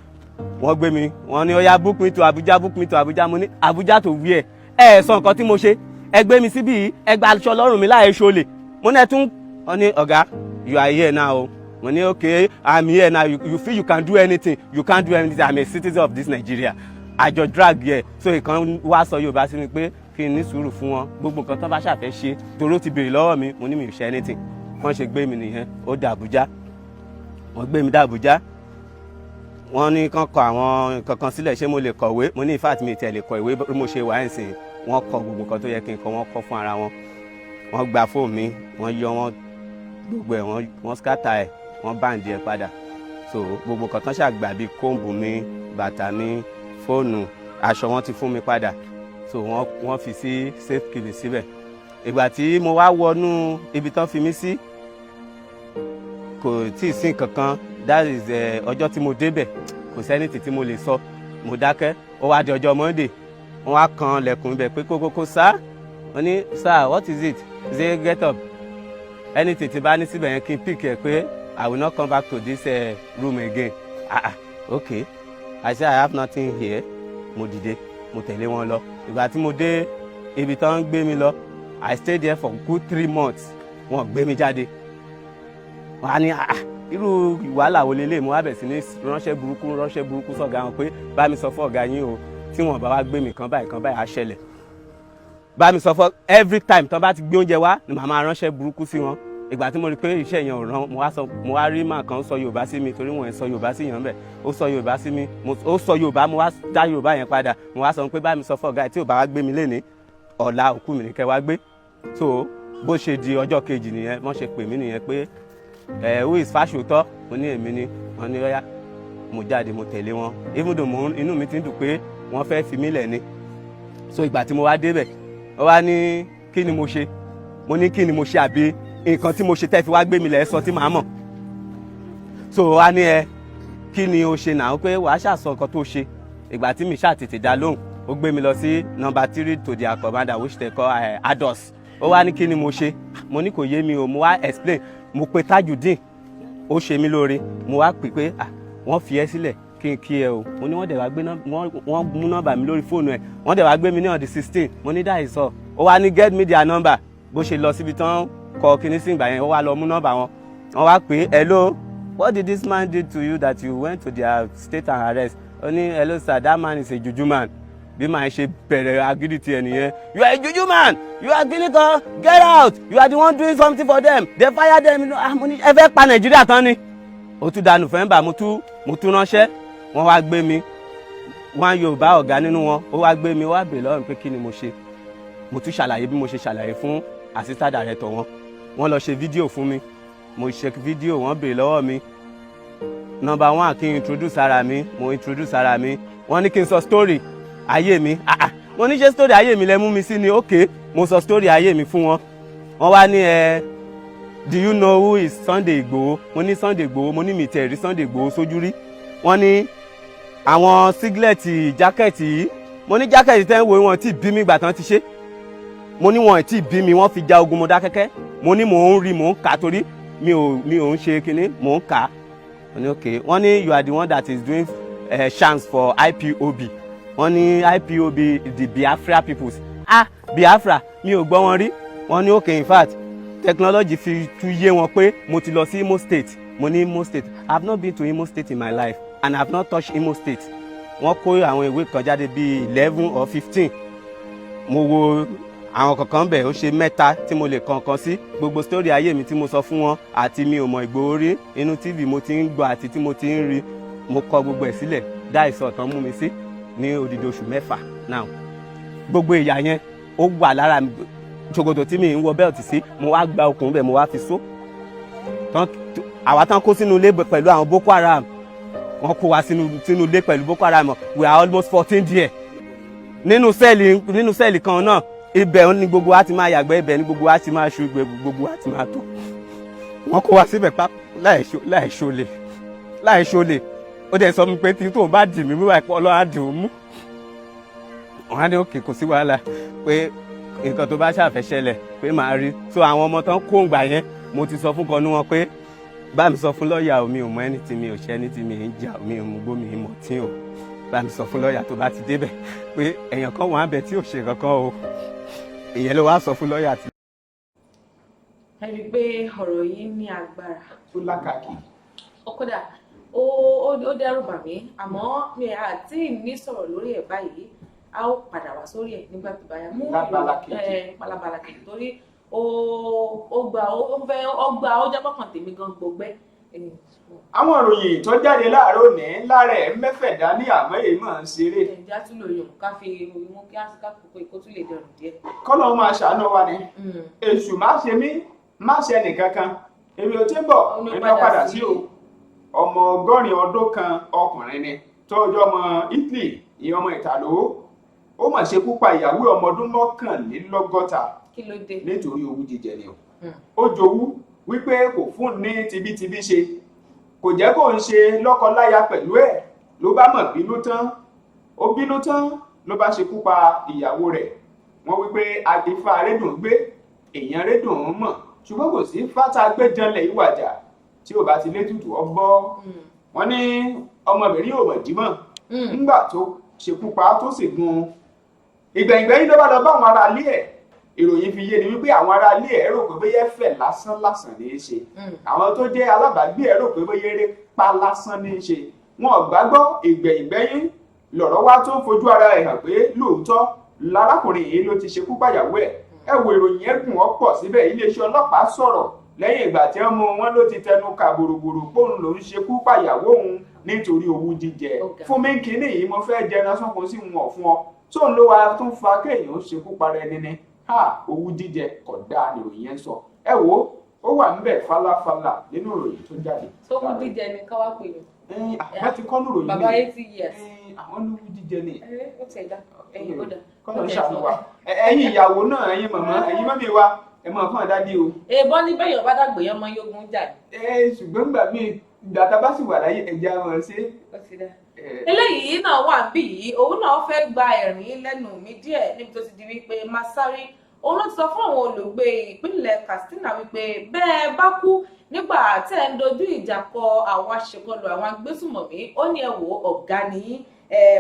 wọ́n gbé mi. Wọ́n ní, "Ó yá, book me to Abuja, book me to Abuja." Mo ní, "Abuja to where? Ẹ ẹ sọ nǹkan tí mo ṣe. Ẹ gbé mi síbí yìí, ẹ gba aṣọ lọ́rùn mi láì ṣọlẹ̀." Mo ní ẹ tún wọ́n ní, "Ọ̀gá, you are here now o." Mo ní, "Okay, I'm here now. You feel you can do anything? You can't do anything. I'm a citizen of this Nigeria." Àjọ drag yẹ. So ìkan wá sọ Yorùbá sí mi pé kí n ní sùúrù fún wọn, gbogbo nǹkan tó bá ṣàfẹ́ ṣe, torí ó ti béèrè lọ́wọ́ mi. Mo ní mi ò ṣe anything. Wọ́n ṣe gbé mi nìyẹn, ó dé Àbújá. Wọ́n gbé mi dé Àbújá, wọ́n ní kán kọ àwọn nǹkan kan sílẹ̀. Ṣé mo lè kọ̀wé? Mo ní in fact, mi tiẹ̀ lè kọ ìwé bí mo ṣe wà ẹ̀ sìn. Wọ́n kọ gbogbo nǹkan tó yẹ kí n kọ, wọ́n kọ fún ara wọn. Wọ́n gba fóònù mi, wọ́n yọ wọ́n gbogbo ẹ̀, wọ́n scatter ẹ̀, wọ́n bind ẹ̀ padà. So gbogbo nǹkan tán ṣàgbà bíi comb mi, bàtà mi, fóònù, aṣọ, wọn ti fún mi padà. So wọ́n fi sí safe keeping síbẹ̀. Ìgbà tí mo wá wọnú ibi tán fi mí sí, kò tí ì sí nǹkan kan. That is ọjọ́ tí mo débẹ̀, kò sẹ́ni tí mo lè sọ, mo dákẹ́. Ó wá di ọjọ́ Monday, wọ́n wá kan lẹ̀kùn ibẹ̀ pé kókókó sá. Wọ́n ní, "Sir, what is it?" He say, "Get up." Anything tí bá ní síbẹ̀ yẹn, kí n pick ẹ̀, pé I will not come back to this room again. Ah ah, okay. I say, "I have nothing here." Mo dìde, mo tẹ̀lé wọn lọ. Ìgbà tí mo dé ibi tó ń gbé mi lọ, I stayed there for good 3 months. Wọn gbé mi jáde. Wọn á ní, "Ah, irú wàhálà wo lélẹ̀?" Mo wá bẹ̀ sí ní ránṣẹ́ burúkú, ránṣẹ́ burúkú sọ̀gá wọn pé, "Bá mi sọ fún ọ̀gá yín o, tí wọn bá wá gbé mi kan báyìí kan báyìí á ṣẹlẹ̀. Bá mi sọ fún." Every time tí wọ́n bá ti gbé oúnjẹ wá ni màá máa ránṣẹ́ burúkú sí wọn. Ìgbà tí mo rí pé iṣẹ́ yẹn ò ràn, mo wá sọ, mo wá rí màá kan sọ Yorùbá sí mi, torí wọ́n ń sọ Yorùbá sí yàn bẹ́ẹ̀. Ó sọ Yorùbá sí mi, ó sọ Yorùbá, mo wá dá Yorùbá yẹn padà. Mo wá sọ pé bá mi sọ fún ọ̀gá ẹ̀, tí ò bá wá gbé mi lénìí, ọ̀la òkú mi ní kẹ́ wá gbé. So bó ṣe di ọjọ́ kejì nìyẹn, wọ́n ṣe pè mí nìyẹn pé, "Ẹ, who is Fáṣòótọ́?" Mo ní èmi ni. Wọ́n ní ọ̀yá, mo jáde, mo tẹ̀lé wọn, even though mo inú mi ti ń dùn pé wọ́n fẹ́ fi mí lẹ̀ ni. So ìgbà tí mo wá débẹ̀, wọ́n wá ní kí ni mo ṣe. Mo ní kí ni mo ṣe, àbí nǹkan tí mo ṣe tẹ́ fi wá gbé mi lẹ̀ sọ tí màá mọ̀. So wá ní, ẹ kí ni o ṣe náà, pé wàá ṣàṣọ nǹkan tó ṣe. Ìgbà tí mi ṣáà tètè dá lóhùn, ó gbé mi lọ sí number 3 to their commander, which they call Ados. Ó wá ní kí ni mo ṣe. Mo ní kò yé mi o. Mo wá explain. Mo pe Tajudeen, ó ṣe mí lóore. Mo wá pè pé, "Ah, wọ́n fi ẹ́ sílẹ̀, kí n kí ẹ o." Mo ní wọ́n dẹ̀ wá gbé, wọ́n mú nọ́mbà mi lórí fóònù ẹ̀, wọ́n dẹ̀ wá gbé mi ní on the 16. Mo ní that is all. Ó wá ní, "Get me their number." Bó ṣe lọ síbi tán kọ kíní sí ìgbà yẹn, ó wá lọ mú nọ́mbà wọn. Wọ́n wá pé, "Hello, what did this man do to you that you went to their state and arrest?" Ó ní, "Hello sir, that man is a juju man." Bí màá ṣe bẹ̀rẹ̀ agídí tiẹ̀ nìyẹn. "You are a juju man, you are kíní kan, get out, you are the one doing something for them, they fire them." Ah, mo ní ẹ fẹ́ pa Nàìjíríà tán ni. Ó tún da November, mo tún ránṣẹ́, wọ́n wá gbé mi. Wọ́n Yorùbá ọ̀gá nínú wọn, ó wá gbé mi, ó wá bèèrè lọ́rùn pé kí ni mo ṣe. Mo tún ṣàlàyé bí mo ṣe ṣàlàyé fún assistant director wọn. Wọ́n lọ ṣe fídíò fún mi. Mo ṣe fídíò, wọ́n béèrè lọ́wọ́ mi, number one, kí n introduce ara mi. Mo introduce ara mi. Wọ́n ní kí n sọ story ayé mi. Ah ah, mo ní ṣe story ayé mi lẹ mú mi sí ni? Ok, mo sọ story ayé mi fún wọn. Wọ́n wá ní, "Ẹ, do you know who is Sunday Igboho?" Mo ní Sunday Igboho, mo ní mi tẹ̀ rí Sunday Igboho sójú rí. Wọ́n ní àwọn singlet, jacket yìí. Mo ní jacket tẹ́ ń wo, wọn tí bí mi gbà tán ti ṣe. Mo ní wọn tí bí mi, wọ́n fi ja ogun Mọdákẹ́kẹ́. Mo ní mò ń rí, mò ń kà, torí mi ò ń ṣe kinní, mò ń kà á. Wọ́n ní okay. Wọ́n ní, "You are the one that is doing chants for IPOB." Wọ́n ní IPOB, the Biafra peoples. Ah, Biafra, mi ò gbọ́ wọn rí. Wọ́n ní okay. In fact, technology fi tún yé wọn pé mo ti lọ sí Imo State. Mo ní Imo State, I have not been to Imo State in my life and I have not touched Imo State. Wọ́n kó àwọn ìwé kan jáde bíi 11 or 15. Mo wo àwọn kankan bẹ̀, ó ṣe mẹ́ta tí mo lè kọ̀ọ̀kan sí gbogbo story ayé mi tí mo sọ fún wọn, àti mi ò mọ̀ Ìgbòho rí, inú TV mo ti ń gbọ́ àti tí mo ti ń rí. Mo kọ gbogbo ẹ̀ sílẹ̀. Dá ìsọ̀tàn mú mi sí ní odidi oṣù 6 now. Gbogbo ìyà yẹn, ó wà lára mi. Ṣòkòtò tí mi ń wọ belt sí, mo wá gba okùn bẹ́ẹ̀, mo wá fi so tán. Àwa tán kó sínú ilé pẹ̀lú àwọn Boko Haram, wọ́n kó wa sínú ilé pẹ̀lú Boko Haram. We are almost 14 there nínú cell kan náà. Ibẹ̀ ni gbogbo wa ti máa yàgbẹ́, ibẹ̀ ni gbogbo wa ti máa ṣu, ibẹ̀ gbogbo wa ti máa tọ̀. Wọ́n kó wa síbẹ̀ pa láì ṣolè, láì ṣolè. Ó dẹ̀ sọ mi pé tí tóun bá dì mí wíwá ìpọ́ ọlọ́run á dì ó mú. Wọ́n á ní okay, kò sí wàhálà, pé nǹkan tó bá ṣàfẹ́ ṣẹlẹ̀ pé màá rí. So àwọn ọmọ tán kó ǹgbà yẹn, mo ti sọ fún kan ní wọn pé bá mi sọ fún lọ́ọ̀yà o, mi ò mọ ẹni tí mi ò ṣe ẹni tí mi ń jà, mi ò mú gbó, mi ò mọ̀ tí o. Bá mi sọ fún lọ́ọ̀yà tó bá ti débẹ̀ pé èèyàn kan wà á bẹ tí ò ṣe kankan o. Ìyẹn ló wá sọ fún lọ́ọ̀yà tí. Ẹ rí i pé ọ̀rọ̀ yìí ní agbára. Tó lákàkì. Ó kódà ó dẹ́rù bà mí, àmọ́ mi àti ní sọ̀rọ̀ lórí ẹ̀ báyìí. A ó padà wá sórí ẹ̀ nígbà tó bá yá mú. Lábala kejì. Ẹ lábala kejì, torí ó gba, ó fẹ́, ó gba, ó jẹ́ pọ̀kàn tèmi gan gbọgbẹ́. Àwọn ìròyìn tó jáde láàárọ̀ òní lára ẹ̀ mẹ́fẹ̀dá ní, àmọ́ èyí máa ń ṣeré. Ẹ̀jẹ̀ á tún lò yòó ká fi mú kí á ká kókó kó tún lè dẹrùn díẹ̀. Kọ́lọ́ máa ṣàánú wa ni. Èṣù má ṣe mí, má ṣe ẹnìkankan. Èmi ò tí ń bọ̀. Ó ní èmi padà ò padà sí. Sí o. Ọmọ 80 ọdún kan, ọkùnrin ni, tó jẹ́ ọmọ Italy, ìyẹn ọmọ Ìtàló, ó mà ṣekú pa ìyàwó ọmọ ọdún 61. Kí ló dé? Nítorí owú jíjẹ ni o. Ó jowú wípé kò fún ní tibítibí ṣe, kò jẹ́ kó ń ṣe lọ́kọ-láya pẹ̀lú ẹ̀. Ló bá mọ̀ bínú tán, ó bínú tán, ló bá ṣekú pa ìyàwó rẹ̀. Wọ́n wípé ifá rédùn gbé èèyàn rédùn ún mọ̀, ṣùgbọ́n kò sí fátá gbẹ́janlẹ̀ ìwàjà tí ò bá ti létùtù ọgbọ́. Wọ́n ní ọmọbìnrin yóò mọ̀ dímọ̀ ńgbà tó ṣekú pa tó sì gun ìgbẹ̀yìngbẹ̀yìn, ló bá lọ bá àwọn ará ilé ẹ̀. Ìròyìn fi yé ni wípé àwọn ará ilé ẹ̀ rò pé bóyá ẹ̀fẹ̀ lásán lásán ní í ṣe. Àwọn tó jẹ́ alábàágbé ẹ̀ rò pé bóyá eré pa lásán ní í ṣe. Wọn ò gbàgbọ́. Ìgbẹ̀yìngbẹ̀yìn lọ̀rọ̀ wá tó fojú ara ẹ̀ hàn pé lóòótọ́ lárákùnrin yìí ló ti ṣekú pàyàwó ẹ̀. Ẹ wo ìròyìn yẹn gùn ọ́ pọ̀ síbẹ̀. Iléeṣẹ́ ọlọ́pàá sọ̀rọ̀. Lẹ́yìn ìgbà tí wọ́n mú wọn ló ti tẹnu kà bòròbòrò póun lòún ṣekú pàyàwó òun nítorí owú jíjẹ. Ó ga. Fún mi kínní yìí, mo fẹ́ jẹran sọ́kun sí wọn fún ọ, tóun ló wá tún fa kéèyàn ó ṣekú para ẹni ni. Ha, owú jíjẹ kò dáa nìròyìn yẹn ń sọ. Ẹ wo, ó wà ńbẹ̀ fálafàlà nínú ìròyìn tó jáde. Sówú jíjẹ ni ká wá pè yín. Ẹ̀yin, àwọn ti kọ́ níròyìn Bàbá ni. 80 years. Ẹ̀yin, àwọn lówú jíjẹ ni. Ẹ ó tiẹ̀ dá ẹ̀yin, ó dá. Kọ́nà ń ṣàánú wa. Ẹ̀yin ìyàwó náà, ẹ̀yin màmá, ẹ̀yin mummy wa, ẹ máa fún àdádì o. Èèbọn ní bẹ́yàn bá dàgbé yẹn mọ́ yógun jà ní. Ẹ ṣùgbọ́n gbà míì, ìgbà tá a bá sì wà láyé, ẹ̀jẹ̀ á máa ṣe. Ó ti dá. Ẹ, Eléyìí náà wà bí yìí, òun náà fẹ́ gba ẹ̀rín lẹ́nu mi díẹ̀ níbi tó ti di wípé Masari òun ló ti sọ fún àwọn olùgbé ìpínlẹ̀ Katsina wípé bẹ́ẹ̀ bá kú nígbà tẹ́ ẹ̀ ń dojú ìjà kọ àwọn aṣèkọlù àwọn agbésùmọ̀mí, ó ní ẹ wò ó, ọ̀gá nìyí.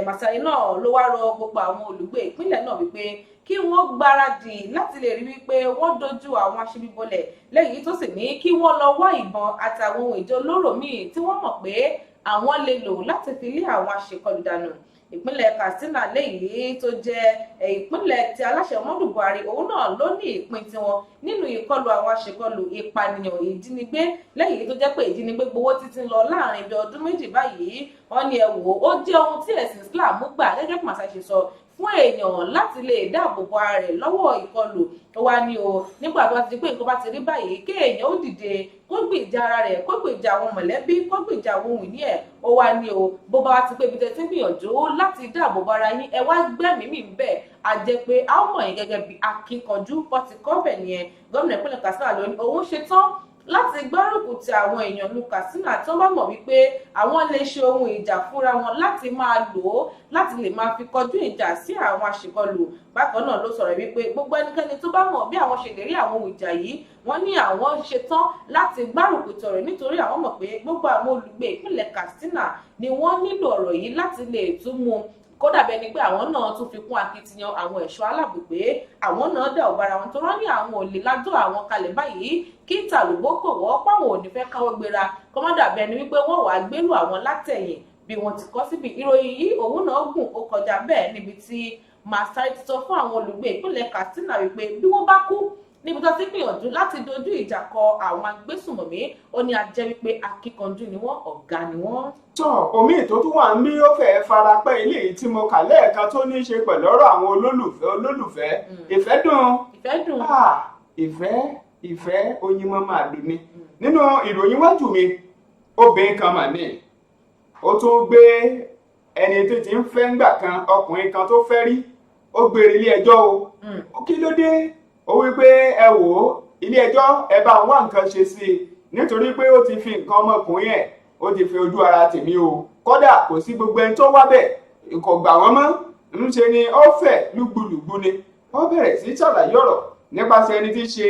Masari náà ló wá rọ gbogbo àwọn olùgbé ìpínlẹ̀ náà wípé kí wọ́n gbáradì láti lè rí wípé wọ́n dojú àwọn aṣebibolẹ̀ lẹ́yìn tó sì ní kí wọ́n lọ wá ìbọn àtàwọn ohun ìjà olóró míì tí wọ́n mọ̀ pé àwọn lè lò láti fi lé àwọn aṣèkọlù dànù. Ìpínlẹ̀ Katsina léyìí tó jẹ́ ìpínlẹ̀ tí aláṣẹ Muhammadu Buhari, òun náà ló ní ìpín tiwọn nínú ìkọlù àwọn aṣèkọlù, ìpànìyàn, ìjínigbé lẹ́yìn tó jẹ́ pé ìjínigbé gbowó títí ń lọ láàrin ibi ọdún 2 báyìí. Wọ́n ní ẹ wò ó, jẹ́ ohun tí ẹ̀sìn Islam gbà gẹ́gẹ́ bí màsà ṣe sọ fún èèyàn láti lè dáàbò bo ara rẹ̀ lọ́wọ́ ìkọlù. Ó wá ní o, nígbà tó bá ti di pé nǹkan bá ti rí báyìí, kéèyàn ó dìde kó gbìjà ara rẹ̀, kó gbìjà àwọn mọ̀lẹ́bí, kó gbìjà àwọn ohun ìní ẹ̀. Ó wá ní o, bó bá wá ti pé ibi tẹ́ ti ń gbìyànjú láti dáàbò bo ara yín, ẹ wá gbẹ́mìí mì ń bẹ̀, a jẹ́ pé a ó mọ̀ yín gẹ́gẹ́ bí akíkanjú. Bó ti kọ́ bẹ̀ nìyẹn. Gómìnà ìpínlẹ̀ Katsina ló ní òun ṣetán láti gbárùkù ti àwọn èèyàn lu Katsina tí wọ́n bá mọ̀ wípé àwọn lè ṣe ohun ìjà fúnra wọn láti máa lò ó láti lè máa fi kọjú ìjà sí àwọn aṣèkọlù. Bákan náà ló sọ̀rọ̀ wípé gbogbo ẹnikẹ́ni tó bá mọ̀ bí àwọn ṣe lè rí àwọn ohun ìjà yìí, wọ́n ní àwọn ṣetán láti gbárùkù tọ̀rọ̀, nítorí àwọn mọ̀ pé gbogbo àwọn olùgbé ìpínlẹ̀ Katsina ni wọ́n nílò ọ̀rọ̀ yìí láti lè tún mú kódà bẹ́ẹ̀ ni pé àwọn náà tún fi kún akitiyan àwọn ẹ̀ṣọ́ aláàbò pé àwọn náà dà ọ̀ bára wọn tó rán ní àwọn ò lè lájọ́ àwọn kalẹ̀ báyìí kí tàlùbọ́ kò wọ́ páwọn ò ní fẹ́ káwọ́ gbéra kó má dàbí ẹni wípé wọ́n wàá gbérù àwọn látẹ̀yìn. Bí wọ́n ti kọ́ síbi ìròyìn yìí, òun náà gùn ó kọjá bẹ́ẹ̀ níbi tí Masari ti sọ fún àwọn olùgbé ìpínlẹ̀ Katsina wípé bí wọ́n bá kú níbi tó ti gbìyànjú láti dojú ìjà kọ àwọn agbésùnmọ̀mí, ó ní a jẹ́ wípé akíkanjú ni wọ́n, ọ̀gá ni wọ́n. Tọ́ omi tó tún wà ń bí, ó fẹ́ẹ́ fara pẹ́ eléyìí tí mo kà lẹ́ẹ̀kan tó ní í ṣe pẹ̀lú ọ̀rọ̀ àwọn olólùfẹ́. Olólùfẹ́, ìfẹ́ dùn. Ìfẹ́ dùn. Ah, ìfẹ́, ìfẹ́ oyin mọ́ máa dùn ni. Nínú ìròyìn wájú mi, obìnrin kan mà ní ó tún gbé ẹni tó ti ń fẹ́ ńgbà kan, ọkùnrin kan tó fẹ́ rí, ó gbére ilé ẹjọ́ o. Kí ló dé? Ó wí pé ẹ wò ó, ilé ẹjọ́, ẹ bá ń wá nǹkan ṣe sí i, nítorí pé ó ti fi nǹkan ọmọkùnrin ẹ̀, ó ti fi ojú ara tèmi o. Kódà kò sí gbogbo ẹni tó wá bẹ̀, kò gbà wọ́n mọ́, ń ṣe ni ó fẹ̀ lúgbúlùgbú ni. Ó bẹ̀rẹ̀ sí ṣàlàyé ọ̀rọ̀ nípasẹ̀ ẹni tí í ṣe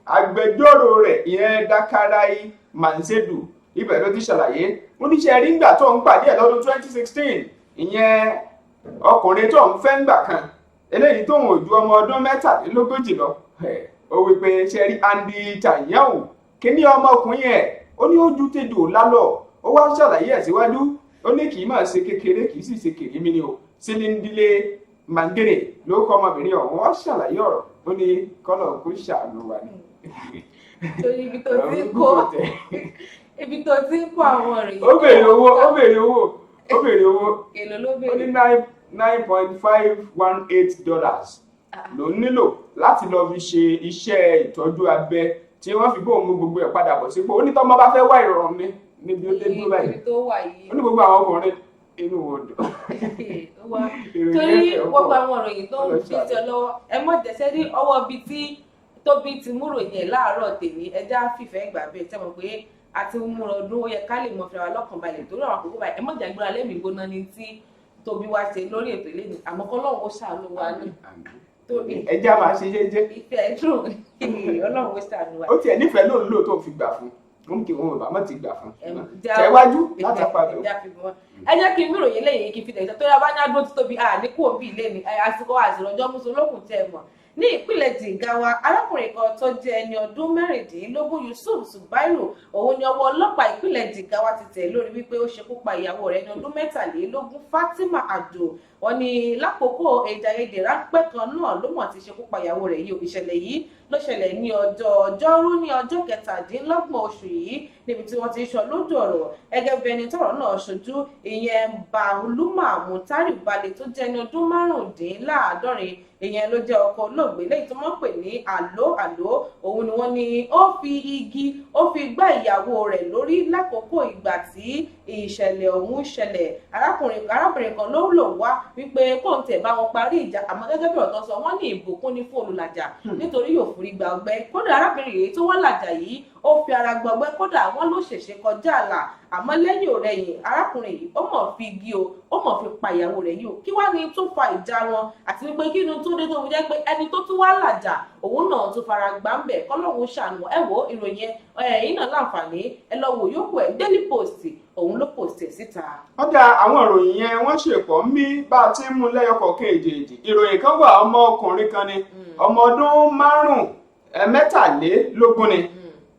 agbẹjọ́rò rẹ̀, ìyẹn Dakarai Mansedu. Ibẹ̀ ló ti ṣàlàyé, ó ní ṣe rí ńgbà tó ń pàdé ẹ̀ lọ́dún 2016, ìyẹn ọkùnrin tó ń fẹ́ ńgbà kan eléyìí tóun ò ju ọmọ ọdún 33 lọ. Ó wí pé ṣe rí Andy Tanyahu, kíní ọmọkùnrin ẹ̀, ó ní ó ju tejò lálọ́. Ó wá ṣàlàyé ẹ̀ síwájú, ó ní kì í máa ṣe kékeré, kì í sì ṣe kèrémí ni o. Sílíndílé Mangere ló kọ́ ọmọbìnrin ọ̀hún. Wá ṣàlàyé ọ̀rọ̀, ó ní kọ́lọ̀ kó ṣàánú wa ni. Torí ibi tó ti ń kó àwọn ọ̀rọ̀ yìí. Ó béèrè owó, ó béèrè owó, ó béèrè owó. Èlò ló Ó ní béèrè? $9.518 ló ń nílò láti lọ fi ṣe iṣẹ́ ìtọ́jú abẹ tí wọ́n fi bóun mú gbogbo ẹ̀ padà bọ̀ sípò. Ó ní tọ́mọ bá fẹ́ wá ìrọ̀rùn ní níbi ó dé dúró báyìí. Ibi tó wà yìí. Ó ní gbogbo àwọn ọkùnrin, inú wọn dùn. Wá Ìròyìn torí ẹ̀fẹ̀ gbogbo ọkọ̀. àwọn ìròyìn tó ń fi sí ọ lọ́wọ́, ẹ mọ̀ jẹ́sẹ́ ní ọwọ́ bíi tí Tóbi ti mú ròyìn ẹ̀ láàárọ̀ tèmi. Ẹja fìfẹ́ gbà bẹ́ẹ̀ tẹ́ mọ̀ pé a ti ń múra ọdún, ó yẹ ká lè mọ fẹ́ra wa lọ́kàn balẹ̀ torí àwọn àkókò báyìí. Ẹ mọ̀ jàgbéra lẹ́mìí gbóná ní tí Tóbi wá ṣe lórí ètò ilé ni, àmọ́ kọ́lọ́hún ó ṣàánú wa ní Tóbi. Ẹjẹ́ a máa ṣe jẹ́jẹ́. Ìfẹ́ dùn, Ọlọ́run ó ṣàánú wa. Ó tiẹ̀ nífẹ̀ẹ́ lòun lò tó fi gbà fún un, kí òun ò bá mọ̀ ti gbà fún un. Tẹ̀wájú láti apá bẹ̀. Ẹ jẹ́ kí n míròyìn lẹ́yìn kí n fi tẹ̀sán tó yá bá ní adó títóbi à ní kú òbí ilé ni àsìkò àsìrọ̀jọ́ mùsùlùkùn tẹ̀ mọ̀. Ní ìpínlẹ̀ Jigawa, arákùnrin kan tó jẹ́ ẹni ọdún 16, Yusuf Zubairu, òun ni ọwọ́ ọlọ́pàá ìpínlẹ̀ Jigawa ti tẹ̀ lórí wípé ó ṣekú pa ìyàwó rẹ̀ ní ọdún 23, Fatima Ado. Wọ́n ní lákòókò èdè àìyedè ráńpẹ́ kan náà ló mọ̀ ti ṣekú pa ìyàwó rẹ̀ yìí o. Ìṣẹ̀lẹ̀ yìí ló ṣẹlẹ̀ ní ọjọ́ ọjọ́rú, ní ọjọ́ 27 oṣù yìí, níbi tí wọ́n ti sọ lójú ọ̀rọ̀ gẹ́gẹ́ bí ẹni tọ́rọ̀ náà ṣojú, ìyẹn Bauluma Mutari Balẹ̀, tó jẹ́ ẹni ọdún 75, ìyẹn ló jẹ́ ọkọ olóògbé lẹ́yìn tó mọ̀ pé ní àló àló. Òun ni wọ́n ní ó fi igi ó fi gbá ìyàwó rẹ̀ lórí lákòókò ìgbà tí ìṣẹ̀lẹ̀ ọ̀hún ṣẹlẹ̀. Arábìnrin kan ló lò wá wípé kóun tẹ̀ bá wọn parí ìjà, àmọ́ gẹ́gẹ́ bí ọ̀tọ̀ sọ, wọ́n ní ìbùkún ní fún olùlàjà nítorí yóò forí gba ọgbẹ́. Kódà arábìnrin yìí tó wá làjà yìí, ó fi ara gba ọgbẹ́, kódà wọ́n ló ṣèṣe kọjá àlà. Àmọ́ lẹ́yìn òrẹ́yìn, arákùnrin yìí ó mọ̀ fi igi o, ó mọ̀ fi pa ìyàwó rẹ̀ yìí o. Kí wá ní tó fa ìjà wọn, àti wípé kí ni tó dé tó fi jẹ́ pé ẹni tó tún wá làjà òun náà tún fara gbá ń bẹ̀? Kọ́lọ́hún ṣàánú. Ẹ wo ìròyìn ẹ̀yìn náà, láǹfààní ẹ lọ wò yókù ẹ̀. Daily Post òun ló post ẹ̀ síta. Ọ̀dà àwọn ìròyìn yẹn wọ́n ṣèpọ̀ ń bí bá a ti ń mú lẹ́yọkọ̀ọ̀kan èjèèjì. Ìròyìn kan wà, ọmọ ọkùnrin kan ni, ọmọ ọdún 23 ni.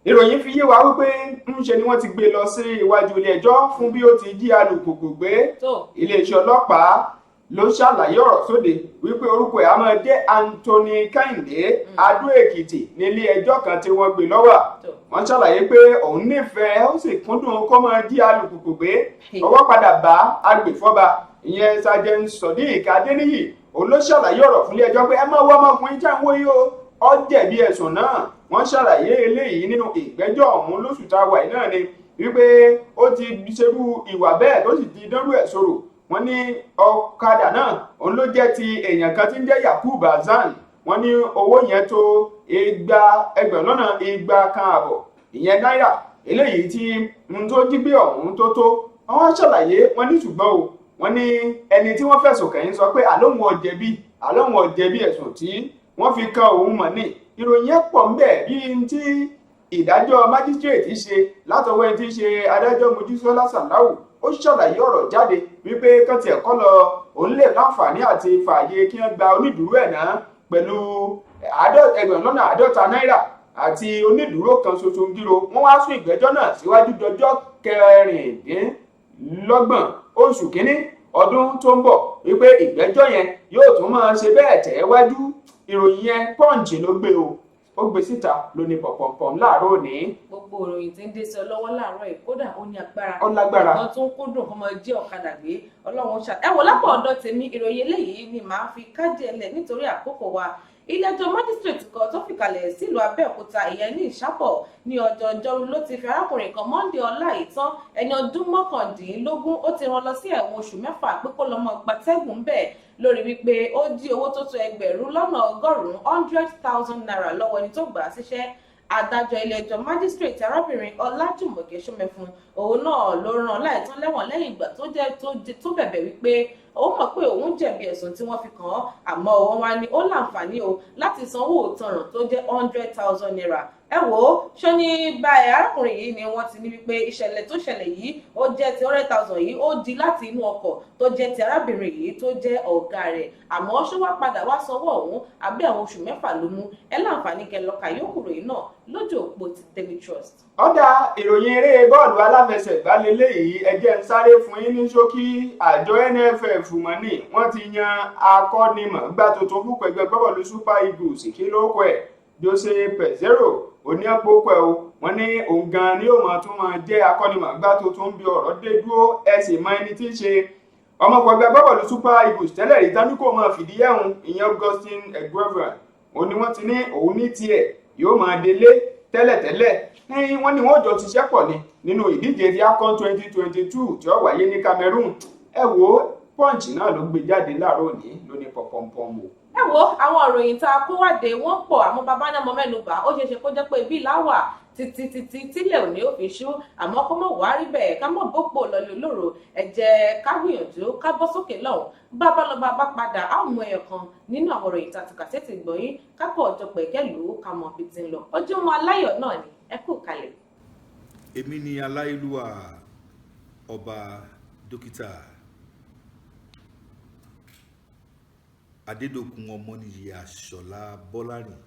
Ìròyìn fi yé wa wípé ń ṣe ni wọ́n ti gbé lọ sí iwájú ilé ẹjọ́ fún bí ó ti jí alùpùpù gbé. Iléeṣẹ́ ọlọ́pàá ló ṣàlàyé ọ̀rọ̀ sóde wípé orúkọ ẹ̀ á máa jẹ́ Anthony Kẹ́hìndé. Adó Èkìtì nílé ẹjọ́ kan tí wọ́n gbé lọ́wọ́. Wọ́n ṣàlàyé pé òun nífẹ̀ẹ́, ó sì kúndùn kó máa jí alùpùpù gbé. Ọwọ́ padà bá agbèfọ́ba, ìyẹn Sergeant Sodiq Adéníyì. Òun ló ṣàlàyé ọ̀rọ̀ fúnlé ẹjọ́ pé ẹ máa wọ ọmọkùnrin tí à ń wò yìí o, ó jẹ̀bi ẹ̀sùn náà. Wọ́n ṣàlàyé eléyìí nínú ìgbẹ́jọ́ ọ̀hún lóṣù tá a wà yìí náà ni wípé ó ti ṣerú ìwà bẹ́ẹ̀ tó sì ti dánrú ẹ̀ sọ̀rọ̀. Wọ́n ní ọ̀kadà náà òun ló jẹ́ ti èèyàn kan tí ń jẹ́ Yakub Hasan. Wọ́n ní owó yẹn tó 2,250 ìyẹn náírà, eléyìí tí n tó jí gbé ọ̀hún tó tó. Wọ́n ṣàlàyé, wọ́n ní ṣùgbọ́n o, wọ́n ní ẹni tí wọ́n fẹ̀sùn kàn yín sọ pé àlóhùn ò jẹ̀bi, àlóhùn ò jẹ̀bi ẹ̀sùn tí wọ́n fi kan òun mọ̀ ní. Ìròyìn yẹn pọ̀ ńbẹ̀ bí n tí ìdájọ́ májísírèètì ṣe látọwọ́ ẹni tí í ṣe adájọ́ Mojísọ́lá Sàláwù. Ó ṣàlàyé ọ̀rọ̀ jáde wípé kán tiẹ̀ kọ́ lọ, òun lè láǹfààní àti fààyè kí wọ́n gba onídùúró ẹ̀ náà pẹ̀lú 50,000 náírà àti onídùúró kan ṣoṣo gírò. Wọ́n wá sún ìgbẹ́jọ́ náà síwájú dọjọ́ 26 oṣù kínní ọdún tó ń bọ̀, wípé ìgbẹ́jọ́ yẹn yóò tún máa ṣe bẹ́ẹ̀ tẹ̀ wájú. Ìròyìn yẹn, Punch ló gbé o, ó gbé síta ló ní pọ̀pọ̀pọ̀ láàárọ̀ òní. Gbogbo ìròyìn tí ń dé sí ọ lọ́wọ́ láàárọ̀ yìí, kódà ó ní agbára. Ó lágbára. Wọ́n tún kúndùn kó máa jí ọ̀kadà gbé. Ọlọ́run ṣá. Ẹ wò, lápò ọ̀dọ̀ tèmi, ìròyìn eléyìí ni màá fi kájí ẹlẹ̀ nítorí àkókò wa. Ilé-ẹjọ́ májísírèètì kan tó fìkàlẹ̀ sílùú Abẹ́òkúta, ìyẹn ní Ìṣàpọ̀, ní ọjọ́ ọjọ́rú ló ti fi arákùnrin kan, Monday Ọláìtàn, ẹni ọdún 19, ó ti rán lọ sí ẹ̀wọ̀n oṣù 6 pé kó lọ́mọ gbatẹ́gùn bẹ́ẹ̀ lórí wípé ó jí owó tó tó 100,000, ₦100,000, lọ́wọ́ ẹni tó gbà á síṣẹ́. Adájọ́ ilé-ẹjọ́ májísírèètì, arábìnrin Ọlájùmọ̀kẹ́ Ṣọ́mẹ́fun, òun náà ló rán Láìtàn lẹ́wọ̀n lẹ́yìn ìgbà tó jẹ́ tó bẹ̀bẹ̀ wípé òun mọ̀ pé òun jẹ̀bi ẹ̀sùn tí wọ́n fi kàn án, àmọ́ òun wá ní ó láǹfààní o láti sanwó ìtanràn tó jẹ́ ₦100,000. Ẹ wò ó, ṣó ní báyìí, arákùnrin yìí ni wọ́n ti ní wípé ìṣẹ̀lẹ̀ tó ṣẹlẹ̀ yìí, ó jẹ́ ti 100,000 yìí, ó di láti inú ọkọ̀ tó jẹ́ ti arábìnrin yìí tó jẹ́ ọ̀gá rẹ̀. Àmọ́ ṣó wá padà wá sanwó ọ̀hún àbí àwọn oṣù 6 ló mú? Ẹ láǹfààní kẹ́ lọ́ka yókù ròyìn náà lójú òpó ti Daily Trust. Ọ̀dà ìròyìn eré bọ́ọ̀lù aláfẹsẹ̀gbá leléyìí, ẹ jẹ́ ń sáré fún yín ní ṣókí. Àjọ NFF mọ̀ ní wọ́n ti yan akọ́nimọ̀ọ́gbá tuntun fún pẹ̀gbẹ́ gbọ́bọ̀lù Super Eagles. Kí ló kọ ẹ̀? Jose Peseiro oníyàpọ̀pọ̀ o. Wọ́n ní òun gan ni yóò máa tún máa jẹ́ akọ́nimọ̀ọ́gbá tuntun. Bí ọ̀rọ̀ dé dúró, ẹ sì mọ ẹni tí í ṣe ọmọkùnrin agbábọ́ọ̀lù Super Eagles tẹ́lẹ̀ rí tán ní kò máa fìdí ẹ̀hún, ìyẹn Augustine Eguavoen, òun ni wọ́n ti ní òun ní tiẹ̀ yóò máa délé. Tẹ́lẹ̀tẹ́lẹ̀ ní wọ́n ní wọ́n jọ ṣiṣẹ́ pọ̀ ni nínú ìdíje ti AFCON 2022 tí ó wáyé ní Cameroon. Ẹ wo, Punch náà ló gbé jáde láàárọ̀ òní ló ní pọ̀pọ̀npọ̀n wò. Ẹ wo, àwọn ìròyìn tá a kó wáde wọ́n pọ̀, àmọ́ bàbá náà mọ mẹ́nu bà. Ó ṣeéṣe kó jẹ́ pé ibi láwà títí títí tílẹ̀ òní ò fi ṣú, àmọ́ kó mọ̀ wá rí bẹ́ẹ̀, ká mọ̀ bópò lọ́lẹ̀ olóró. Ẹ jẹ́ ká gbìyànjú ká bọ́ sókè lọ́hùn, bá bá lọ, bá bá padà, á mú ẹyọ kan nínú àwọn ìròyìn tá a ti kà sétí gbọ̀nyìn, kápọ̀ ọjọ́ pẹ̀kẹ́lù ká mọ̀ bí ti ń lọ. Ojúmọ́ aláyọ̀ náà ni, ẹ kú kalẹ̀. Èmi ni aláìlúwà ọba dókítà Adédọ̀kun Ọmọnìyí Àṣọlá Bọ́lárìn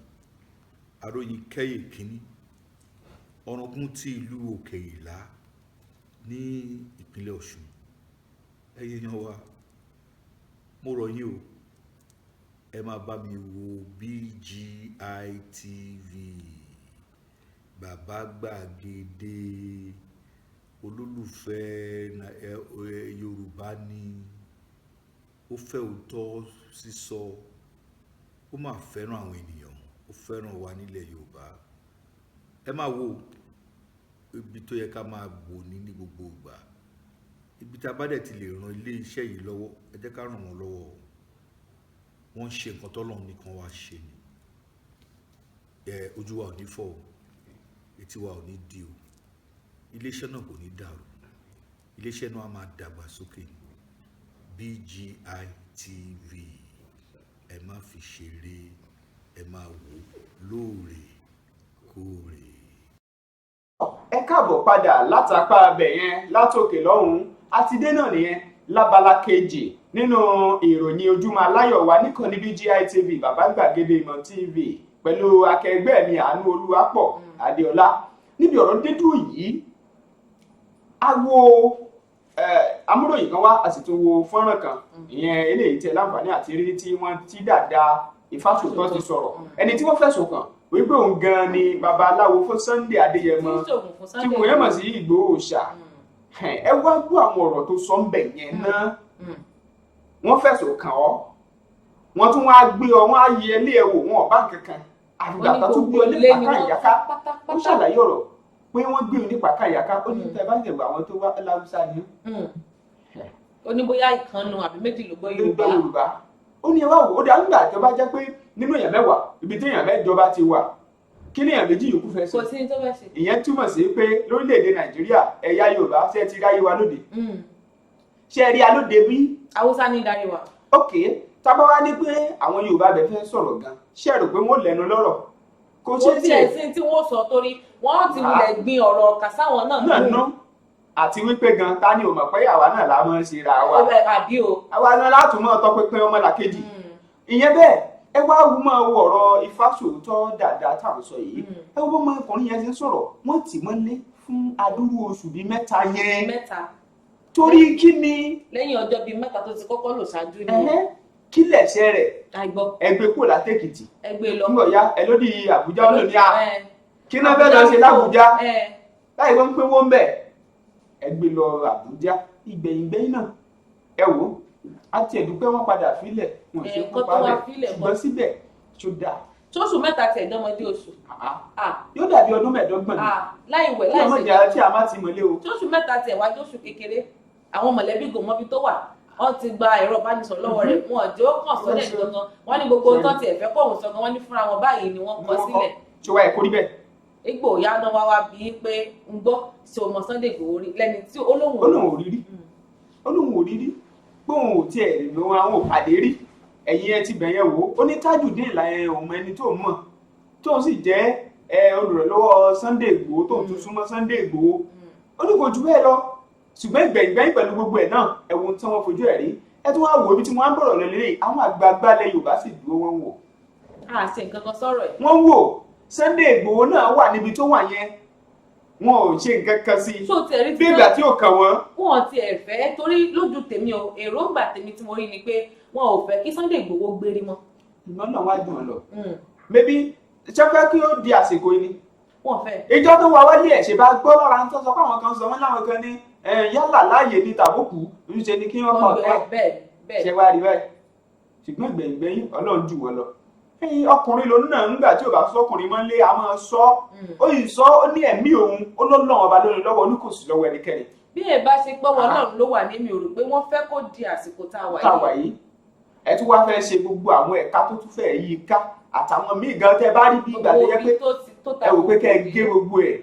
Aróyin Kẹ́yè kínní, ọ̀ràngún ti ìlú Òkè Ìlá ní ìpínlẹ̀ Ọ̀ṣun. Ẹ̀yin èèyàn wa. Mo rọ̀ yín o, ẹ máa bá mi wo BGI TV, Bàbá Gbàgede, olólùfẹ́ Yorùbá ni. Ó fẹ́ òótọ́ sísọ, ó máa fẹ́ràn àwọn ènìyàn, ó fẹ́ràn wa nílẹ̀ Yorùbá. Ẹ máa wo ibi tó yẹ ká máa wò ní gbogbo ìgbà. Ibi tá a bá dẹ̀ ti lè ran ilé iṣẹ́ yìí lọ́wọ́, ẹ jẹ́ ká ràn wọ́n lọ́wọ́. Wọ́n ń ṣe nǹkan tọ́lọ́run nìkan wá ṣe ni. Ẹ ojú wa ò ní fọ́ o, etí wa ò ní di o, iléeṣẹ́ náà kò ní dàrú, iléeṣẹ́ náà á máa dàgbà sókè. BGI TV, ẹ má fi ṣeré, ẹ máa wò lóòrèkóòrè. Ẹ káàbọ̀ padà látàpá abẹ yẹn, látòkè lọ́hùn-ún. Àti dé náà nìyẹn lábala kejì nínú ìròyìn Ojúmọ́ Aláyọ̀ wa níkànnì BGI TV, Bàbá Gbàgede Ìmọ̀ TV, pẹ̀lú akẹgbẹ́ mi Àánú Olúwapọ̀ Adéọlá. Níbi ọ̀rọ̀ dídùn yìí, a wo amúròyìn kan wá, a sì tún wo fọ́nrán kan. Ìyẹn eléyìí tẹ láǹfààní àti rí tí wọ́n ti dàda Ìfásòótọ́ ti sọ̀rọ̀, ẹni tí wọ́n fẹ̀sùn kàn wípé òun gan ni babaláwo fún Sunday Adéyẹmọ, tí mo yẹ mọ̀ sí Ìgbòho Òòṣà. Ẹ wá gbọ́ àwọn ọ̀rọ̀ tó sọ ń bẹ̀ yẹn náà. Wọ́n fẹ̀sùn kàn ọ́, wọ́n tún wá gbé ọ, wọ́n á yẹ ilé ẹ wò, wọn ò bá nǹkan kan, àfìgbà tó tún gbé ọ ní pàkà ìyáká. Ó ṣàlàyé ọ̀rọ̀ pé wọ́n gbé ọ ní pàkà ìyáká. Ó ní tẹ́ bá ń tẹ̀wọ̀ àwọn tó wá, láwùsá ni. Ó ní bóyá ìkànnù àbí méjì ló gbọ́ Yorùbá. Yorùbá. Ó ní ẹ wá wò ó dá, nígbà tó bá jẹ́ pé nínú èèyàn 10, ibi tí èèyàn 8 bá ti wà, kí ni èèyàn 2 yòókù fẹ́ Kò ṣe? sí ní tó fẹ́ ṣe. Ìyẹn túmọ̀ sí pé lórílẹ̀‐èdè Nàìjíríà, ẹ̀yà Yorùbá, ṣe ti ráyé wa lóde? Ṣe rí alóde bí? Haúsá ní darí wa. Ok, tábà wá ní pé àwọn Yorùbá bẹ fẹ́ sọ̀rọ̀ gan, ṣe rò pé wọ́n lẹ́nu lọ́rọ̀? Kò Kò ṣeé ṣe. tiẹ̀ sí tí wọ́n sọ, torí wọ́n ti wulẹ̀ gbin ọ̀rọ̀ kàsáwọn náà. Náà ná àti wípé gan, ta ni ò mọ̀ pé àwa náà la máa ń ṣe ra wa? Àbí o. Àwa náà látún mọ́ tọpinpin ọmọlàkejì. Ìyẹn bẹ́ẹ̀. Ẹ wá wú máa wo ọ̀rọ̀ Ifásòótọ́ dáadáa tá à ń sọ yìí. Ẹ wo bọ́mọ ọkùnrin yẹn ṣe ń sọ̀rọ̀. Wọ́n tì mọ́lé fún adúrú oṣù bíi 3 yẹn. 3. Torí kí ni? Lẹ́yìn ọjọ́ bíi 3 tó ti kọ́kọ́ lò ṣáájú ni. Kí lẹ̀ṣẹ̀ rẹ̀? Àìgbọ́. Ẹ gbé kúrò látèkìtì. Ẹ gbé lọ. Ńgbọ̀ ya ẹ lódì Àbújá, ó lò ní a kí náà fẹ́ lọ ṣe l'Àbújá láì wọ́n ń pé wọ́n ń bẹ̀. Ẹ gbé lọ Àbújá. Ìgbẹ̀yìngbẹ̀yìn náà, ẹ wò ó, àti ẹ̀dúpẹ́ wọn padà fílẹ̀, wọn ò ṣe kó Nǹkan tó pa wá bẹ̀. fílẹ̀ kọ́. Ṣùgbọ́n síbẹ̀, ṣó dáa? Tóṣù 3 tiẹ̀ dánmọdé oṣù. Yóò dàbí ọdún 25 ni. Láì wẹ̀, Kí láì ọmọ ṣe. ìjà tí a má ti mọ̀lé o. Tóṣù 3 tiẹ̀ wá jóṣù kékeré, àwọn mọ̀lẹ́bí kò mọbi tó wà. Wọ́n ti gba ẹ̀rọ ìbánisọ̀rọ̀ lọ́wọ́ rẹ̀, wọn ò jẹ́ ó kàn sọ́lẹ̀ gangan. Wọ́n ní gbogbo tán tiẹ̀ fẹ́ kóhùn sọ gan, wọ́n ní fúnra wọn báyìí ni wọ́n kọ sílẹ̀. Ṣé wàá ẹ̀kọ́ rí bẹ́ẹ̀? Igbó ìyá náà wá wá bí pé ń gbọ́ ṣe o mọ Sunday Igboho rí, lẹ́ni tí ó lóun Ó lóun ò rí rí, ó lóun ò rí rí, pé òun ò tiẹ̀ lòun àwọn ò pàdé rí. Ẹ̀yin ẹ ti bẹ̀yẹn wò ó ní Tajudeen láyẹn, òun ẹni tó mọ̀, tóun sì jẹ́ ẹ olùrànlọ́wọ́ Sunday Igboho, tóun tún súnmọ́ Sunday Igboho. Ó ní kò jù bẹ́ẹ̀ lọ. Ṣùgbọ́n ìgbẹ̀yìngbẹ̀yìn, pẹ̀lú gbogbo ẹ̀ náà, ẹ̀wọ̀n tí wọ́n fojú ẹ̀ rí, ẹ tún wá wò ibi tí wọ́n á ń bọ̀rọ̀ lọ lélẹ́yìí. Àwọn àgbààgbà ilẹ̀ Yorùbá sì dúró, wọ́n wò. A ṣe nǹkan kan sọ̀rọ̀ ẹ̀. Wọ́n wò. Sunday Igboho náà wà níbi tó wà yẹn, wọn ò ṣe nǹkan kan sí i. Tó tiẹ̀ rí Bí ìgbà tí ò kàn wọ́n. Wọn tiẹ̀ fẹ́, torí lójú tèmi o, èròǹgbà tèmi tí mo rí ni pé wọn ò fẹ́ kí Sunday Igboho gbérí mọ́. Ìmọ̀ náà wá dùn ọ́ lọ. Maybe ṣẹ́fẹ́ kí ó di àsìkò yìí ni. Wọn fẹ́. Ìjọ tó wá wálé ẹ̀ ṣe bá gbọ́ lára ń tó sọ pé àwọn kan sọ wọ́n láwọn kan ní yálà láàyè ní tàbókù ń ṣe ni kí wọ́n pa ọ̀tá. Bẹ́ẹ̀ bẹ́ẹ̀. Ṣe wá rí báyìí? Ṣùgbọ́n ìgbẹ̀yìngbẹ̀yìn, Ọlọ́run jù wọ́n lọ. Ẹ̀yin ọkùnrin lòun náà, ńgbà tí ò bá sọkùnrin mọ́ lé, a máa sọ. Ó yìí sọ, ó ní ẹ̀mí òun ó lọ́lọ́run ọba lónìí lọ́wọ́, ó ní kò sí lọ́wọ́ ẹnikẹ́ni. Bí ẹ bá ṣe pé wọn náà ló wà ní, mi ò rò pé wọ́n fẹ́ kó di àsìkò tá a wà Tá a wà yìí. yìí, ẹ tún wá fẹ́ ṣe gbogbo àwọn ẹ̀ka tó tún fẹ́ yí ká àtàwọn míì gan tẹ́ bá rí bí ìgbà tó yẹ pé ẹ wò pé kẹ́ ẹ gé gbogbo ẹ̀.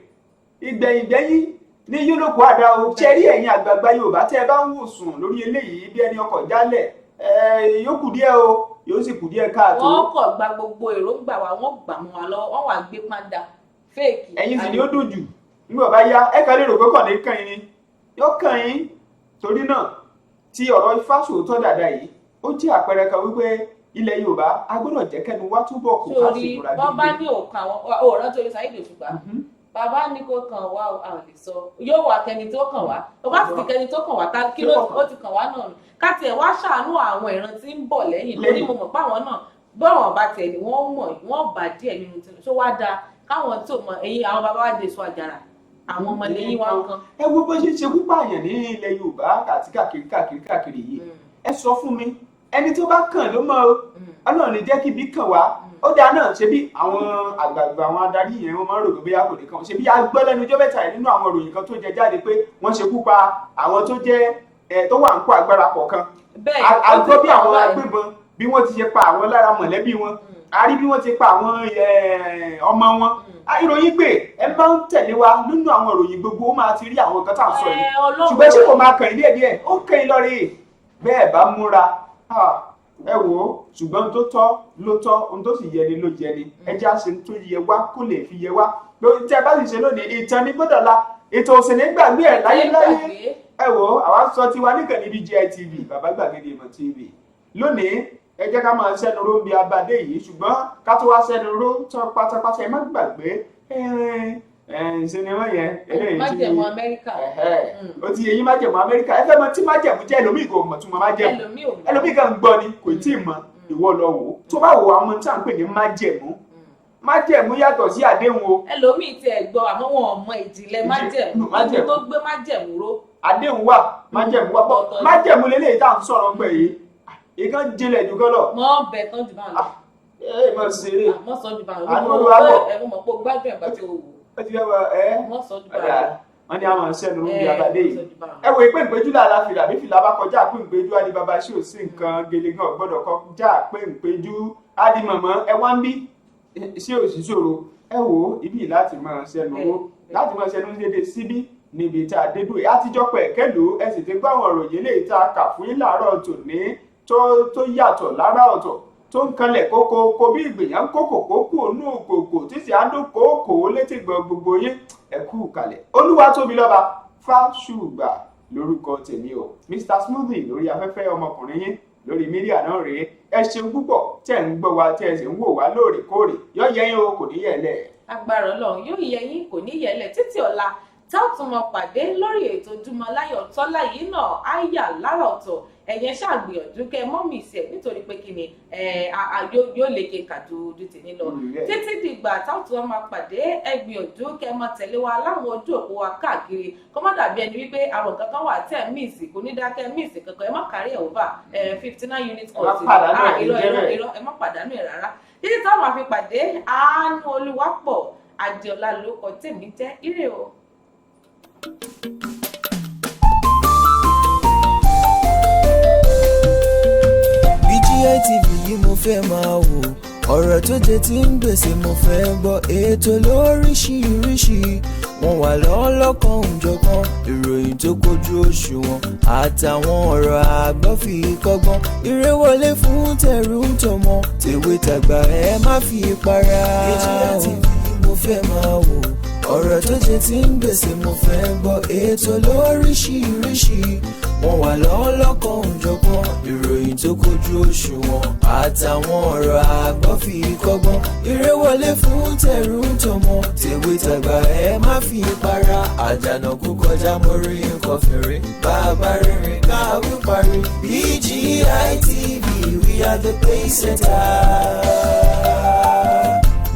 Ìgbẹ̀yìngbẹ̀yìn ní yúlòkù àdá o. Ṣe rí ẹ̀yin àgbààgbà Yorùbá tẹ́ ẹ bá ń wò sùn lórí eléyìí bí ẹni ọkọ̀ jálẹ̀, ẹ yóò kù díẹ̀ o, yóò sì kù díẹ̀ káàtó. Wọ́n kọ̀ gba gbogbo èròǹgbà wa, wọ́n gbà mọ́ wa lọ́wọ́, wọ́n wà gbé pàǹdà fake. Ẹ̀yin sì ni ó dùn jù nígbà bá yá. Ẹ kàn lè rò pé kàn ní kàn yín ni, yóò kàn yín. Torí náà, tí ọ̀rọ̀ Ifásòótọ́ dàda yìí, ó jẹ́ àpẹẹrẹ kan wípé ilẹ̀ Yorùbá a gbọ́dọ̀ jẹ́ kẹ́nu wá túbọ̀ kó ká Sórí sì múra wọ́n bá gidigidi. ní òkà àwọn òòrùn torí Saheed Òṣùpá. Bàbá ní kó kàn wá o, a ò lè sọ yóò wá kẹni tó kàn wá. Ó bá sì ti kẹni tó kàn wá, tá kí ló ó ti kàn wá náà nù. Ká tiẹ̀ wá ṣàánú àwọn ìran tí ń bọ̀ lẹ́yìn, lórí mo mọ̀ pé àwọn náà bọ́wọ̀n bá tiẹ̀ ni wọ́n mọ̀, wọ́n bá díẹ̀ nínú tí tó wá dáa káwọn tó mọ ẹ̀yìn àwọn bàbá wa dèso àjàrà, àwọn ọmọ lẹ́yìn wa kan. Ẹ wo bó ṣe ń ṣekú pààyàn ní ilẹ̀ Yorùbá àti káàkiri káàkiri káàkiri yìí. Ẹ sọ fún mi, ẹni tó bá kàn ló mọ̀ o. Ọlọ́run ní jẹ́ kí ibi kàn wá. Ó dáa náà, ṣe bí àwọn àgbààgbà, àwọn adarí yẹn, wọ́n máa ń rò pé bóyá kò ní kàn. Ṣe bí a gbọ́ lẹ́nu ọjọ́ mẹ́ta yìí nínú àwọn ìròyìn kan tó jẹ jáde pé wọ́n ṣekú pa àwọn tó jẹ́ ẹ tó wà ń kó agbára kọ̀ọ̀kan. Bẹ́ẹ̀. A gbọ́ bí àwọn agbébọn, bí wọ́n ti ṣe pa àwọn lára mọ̀lẹ́bí wọn. A rí bí wọ́n ti pa àwọn ọmọ wọn. Ìròyìn gbè ẹ máa ń tẹ̀lé wa nínú àwọn ìròyìn gbogbo, ó máa ti rí àwọn nǹkan tá à ń sọ yìí. Ṣùgbọ́n ṣé kò máa kàn yín díẹ̀díẹ̀? Ó kàn yín lọ́rẹ̀ bẹ́ẹ̀ bá múra. Ẹ wò ó, ṣùgbọ́n ohun tó tọ́ ló tọ́, ohun tó sì yẹ ni ló yẹ ni. Ẹ jẹ́ àṣẹ tó yẹ wá kó lè fi yẹ wá. Lórí tí ẹ bá sì ṣe lónìí, ìtàn ní gbọ́dọ̀ la ètò òsèlè gbàgbé ẹ̀ láyéláyé. Ẹ wò ó, àwa sọ tiwa níkànnì BGI TV, Bàbá Gbàgede Ìmọ̀ TV lónìí. Ẹ jẹ́ ká máa ṣẹ́nu ró ń bi abadé yìí, ṣùgbọ́n ká tó wá ṣẹ́nu ró tán pátápátá, ẹ má gbàgbé sinimá yẹn eléyìí tí Májẹ̀mú Amẹ́ríkà. Ó ti yẹ yín, Májẹ̀mú Amẹ́ríkà. Ẹ fẹ́ mọ̀ tí májẹ̀mú jẹ́? Ẹlòmíì kò mọ̀ túmọ̀ májẹ̀mú. Ẹlòmíì ò mọ̀. Ẹlòmíì kan gbọ́ ni, kò tí ì mọ̀. Ìwọ lọ wò ó, tó bá wò ó, àwọn tí à ń pè ní májẹ̀mú. Májẹ̀mú yàtọ̀ sí àdéhùn o. Ẹlòmíì tiẹ̀ gbọ́, àmọ́ wọn ò mọ ìjìnlẹ̀ májẹ̀mú. Májẹ̀mú. Tó gbé májẹ̀mú ró. Àdéhùn wà, májẹ̀mú wà bọ́. Ọ̀tọ̀ ni. Májẹ̀mú lélẹ́yìí tá à ń sọ̀rọ̀ pẹ̀ yìí, ìkan jinlẹ̀ jù kan lọ. Mọ́ bẹ̀ tán jù bá ń lọ. Ẹ mọ̀ ṣeré. Mọ́ sọ jù bá ń lọ. Àánú Olúwa pọ̀. Ẹ mọ̀ pé o gbádùn ẹ̀gbá tí o wò. Ó ti fẹ́ wọ ẹ. Mọ́ sọ jù bá ń Ọ̀dà lọ. wọ́n ní àwọn ṣẹ́nu ń bí abadé Mọ́ yìí. sọ jù bá ń lọ. Ẹ wo ìpín ìpéjú làlá fìlà, bí fìlà bá kọjá pín ìpéjú á di bàbá. Ṣé ò sí nǹkan gele gan gbọ́dọ̀ kọjá pín ìpéjú á di mọ̀mọ́. Ẹ wá ń bí ṣé ò sí ṣòro. Ẹ wò ó, ibi láti máa ṣẹnu owó láti máa ṣẹnu dédé síbí níbi tá a dé dúró àtijọ́ pẹ̀ kẹ́lù. Ẹ sì ti gbọ́ àwọn òròyìn eléyìí tá a kà fún yín láàárọ̀ tòní tó yàtọ̀ lára ọ̀tọ̀, tó ń kanlẹ̀ kókó kó bí ìgbìyàn kókò kókó ònú kòkò títí àádó kókó létí gbọ́ gbogbo yín. Ẹ kú kalẹ̀. Olúwatóbilọ́ba Fásùgbà lórúkọ tèmi o, Mr Smoothie lórí afẹ́fẹ́, ọmọkùnrin yín lórí mídíà náà rèé. Ẹ ṣeun púpọ̀ tẹ́ ń gbọ́ wa, tẹ́ ẹ sì ń wò wá lóòrèkóòrè. Yọ yẹ yín o, kò ní yẹ̀ lẹ̀. Agbára Ọlọ́run, yóò yẹ yín, kò ní yẹlẹ̀. Títí ọ̀la tá ò tún mọ pàdé lórí ètò Ojúmọ́ Láyọ̀, tọ́lá yìí náà á yà lára ọ̀tọ̀. Ẹ̀yẹn ṣàgbìyànjú kẹ́ mọ́ mi sí ẹ̀, nítorí pé kí ni yóò lè ke kàdú ojú tèmi lọ. Títí dìgbà tá ò tún máa pàdé, ẹ gbìyànjú kẹ́ mọ́ tẹ̀lé wa láwọn ojú òpó wa káàkiri, kó má dàbí ẹni wípé àwọn nǹkan kan wà tẹ̀ miss. Kò ní dákẹ́ miss kankan. Ẹ má kárí ẹ̀ over 59 unit Ẹ má course. pàdánù ẹ̀, Irọ́, jẹ́ irọ́, bẹ́ẹ̀. irọ́, ẹ má pàdánù ẹ̀ rárá. Títí táwọn máa fi pàdé, Àánú Olúwapọ̀ Adéọlá ló kọ tèmi jẹ́. Ire o. BGI TV yìí mo fẹ́ máa wò, ọ̀rọ̀ tó jẹ ti ń gbèsè mo fẹ́ gbọ́, ètò lóríṣiríṣi, wọ́n wà lọ́lọ́kan òjọ̀kan, ìròyìn tó kojú òṣùwọ̀n àtàwọn ọ̀rọ̀ àgbọ́ fi kọ́gbọ́n. Eré wọlé fún tẹ̀rù tọmọ, tèwe tàgbà, ẹ má fi para. BGI TV yìí mo fẹ́ máa wò, ọ̀rọ̀ tó jẹ ti ń gbèsè mo fẹ́ gbọ́, ètò lóríṣiríṣi, wọ́n wà lọ́lọ́kan òjọ̀kan, ìròyìn tó kojú òṣùwọ̀n àtàwọn ọ̀rọ̀ àgbọ́ fi kọ́gbọ́n. Eré wọlé fún tẹ̀rù tọmọ, tèwe tàgbà, ẹ má fi para. Àjànà kú kọjá mórí nǹkan fèrè, bàbá rere káwí parí. BGI TV, we are the pace setter.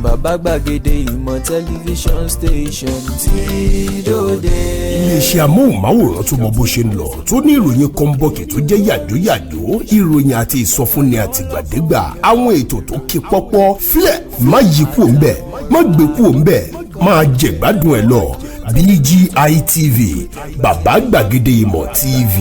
Bàbá Gbàgede Ìmọ̀ tẹlifíṣọ̀n station tí dòde. Iléeṣẹ́ amóhùnmáwòrán tó mọ bó ṣe ń lọ, tó ní ìròyìn kọ́ńbọ̀kì tó jẹ́ yàjóyàjó, ìròyìn àti ìsọfúnni àtìgbàdégbà, àwọn ètò tó kí pọ́pọ́ filẹ̀. Má yí kúò ńbẹ̀, má gbé kúò ńbẹ̀, máa jẹ̀gbádùn ẹ̀ lọ. BGI TV, Bàbá Gbàgede Ìmọ̀ TV,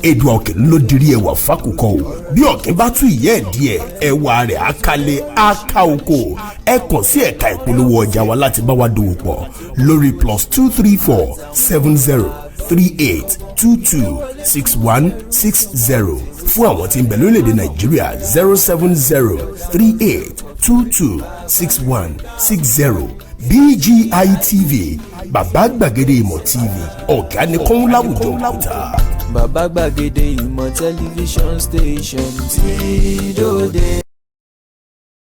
èdè ọ̀kẹ́ ló dirí ẹwà fákòkò o. Bí ọ̀kẹ́ bá tún ìyẹ́ ẹ̀ díẹ̀, ẹwà rẹ̀ á kalẹ̀, á ká oko. Ẹ kàn sí ẹ̀ka ìpolówó ọjà wa láti bá wa dòwò pọ̀ lórí +234 70 38 22 61 60. Fún àwọn tí ń bẹ lórílẹ̀‐èdè Nàìjíríà, 070 38 22 61 60. BGI TV, Bàbá Gbàgede Ìmọ̀ TV, ọ̀gá ni kọ́ń láwùjọ òkúta. Bàbá Gbàgede Ìmọ̀ tẹlifíṣọ̀n station tí dòde.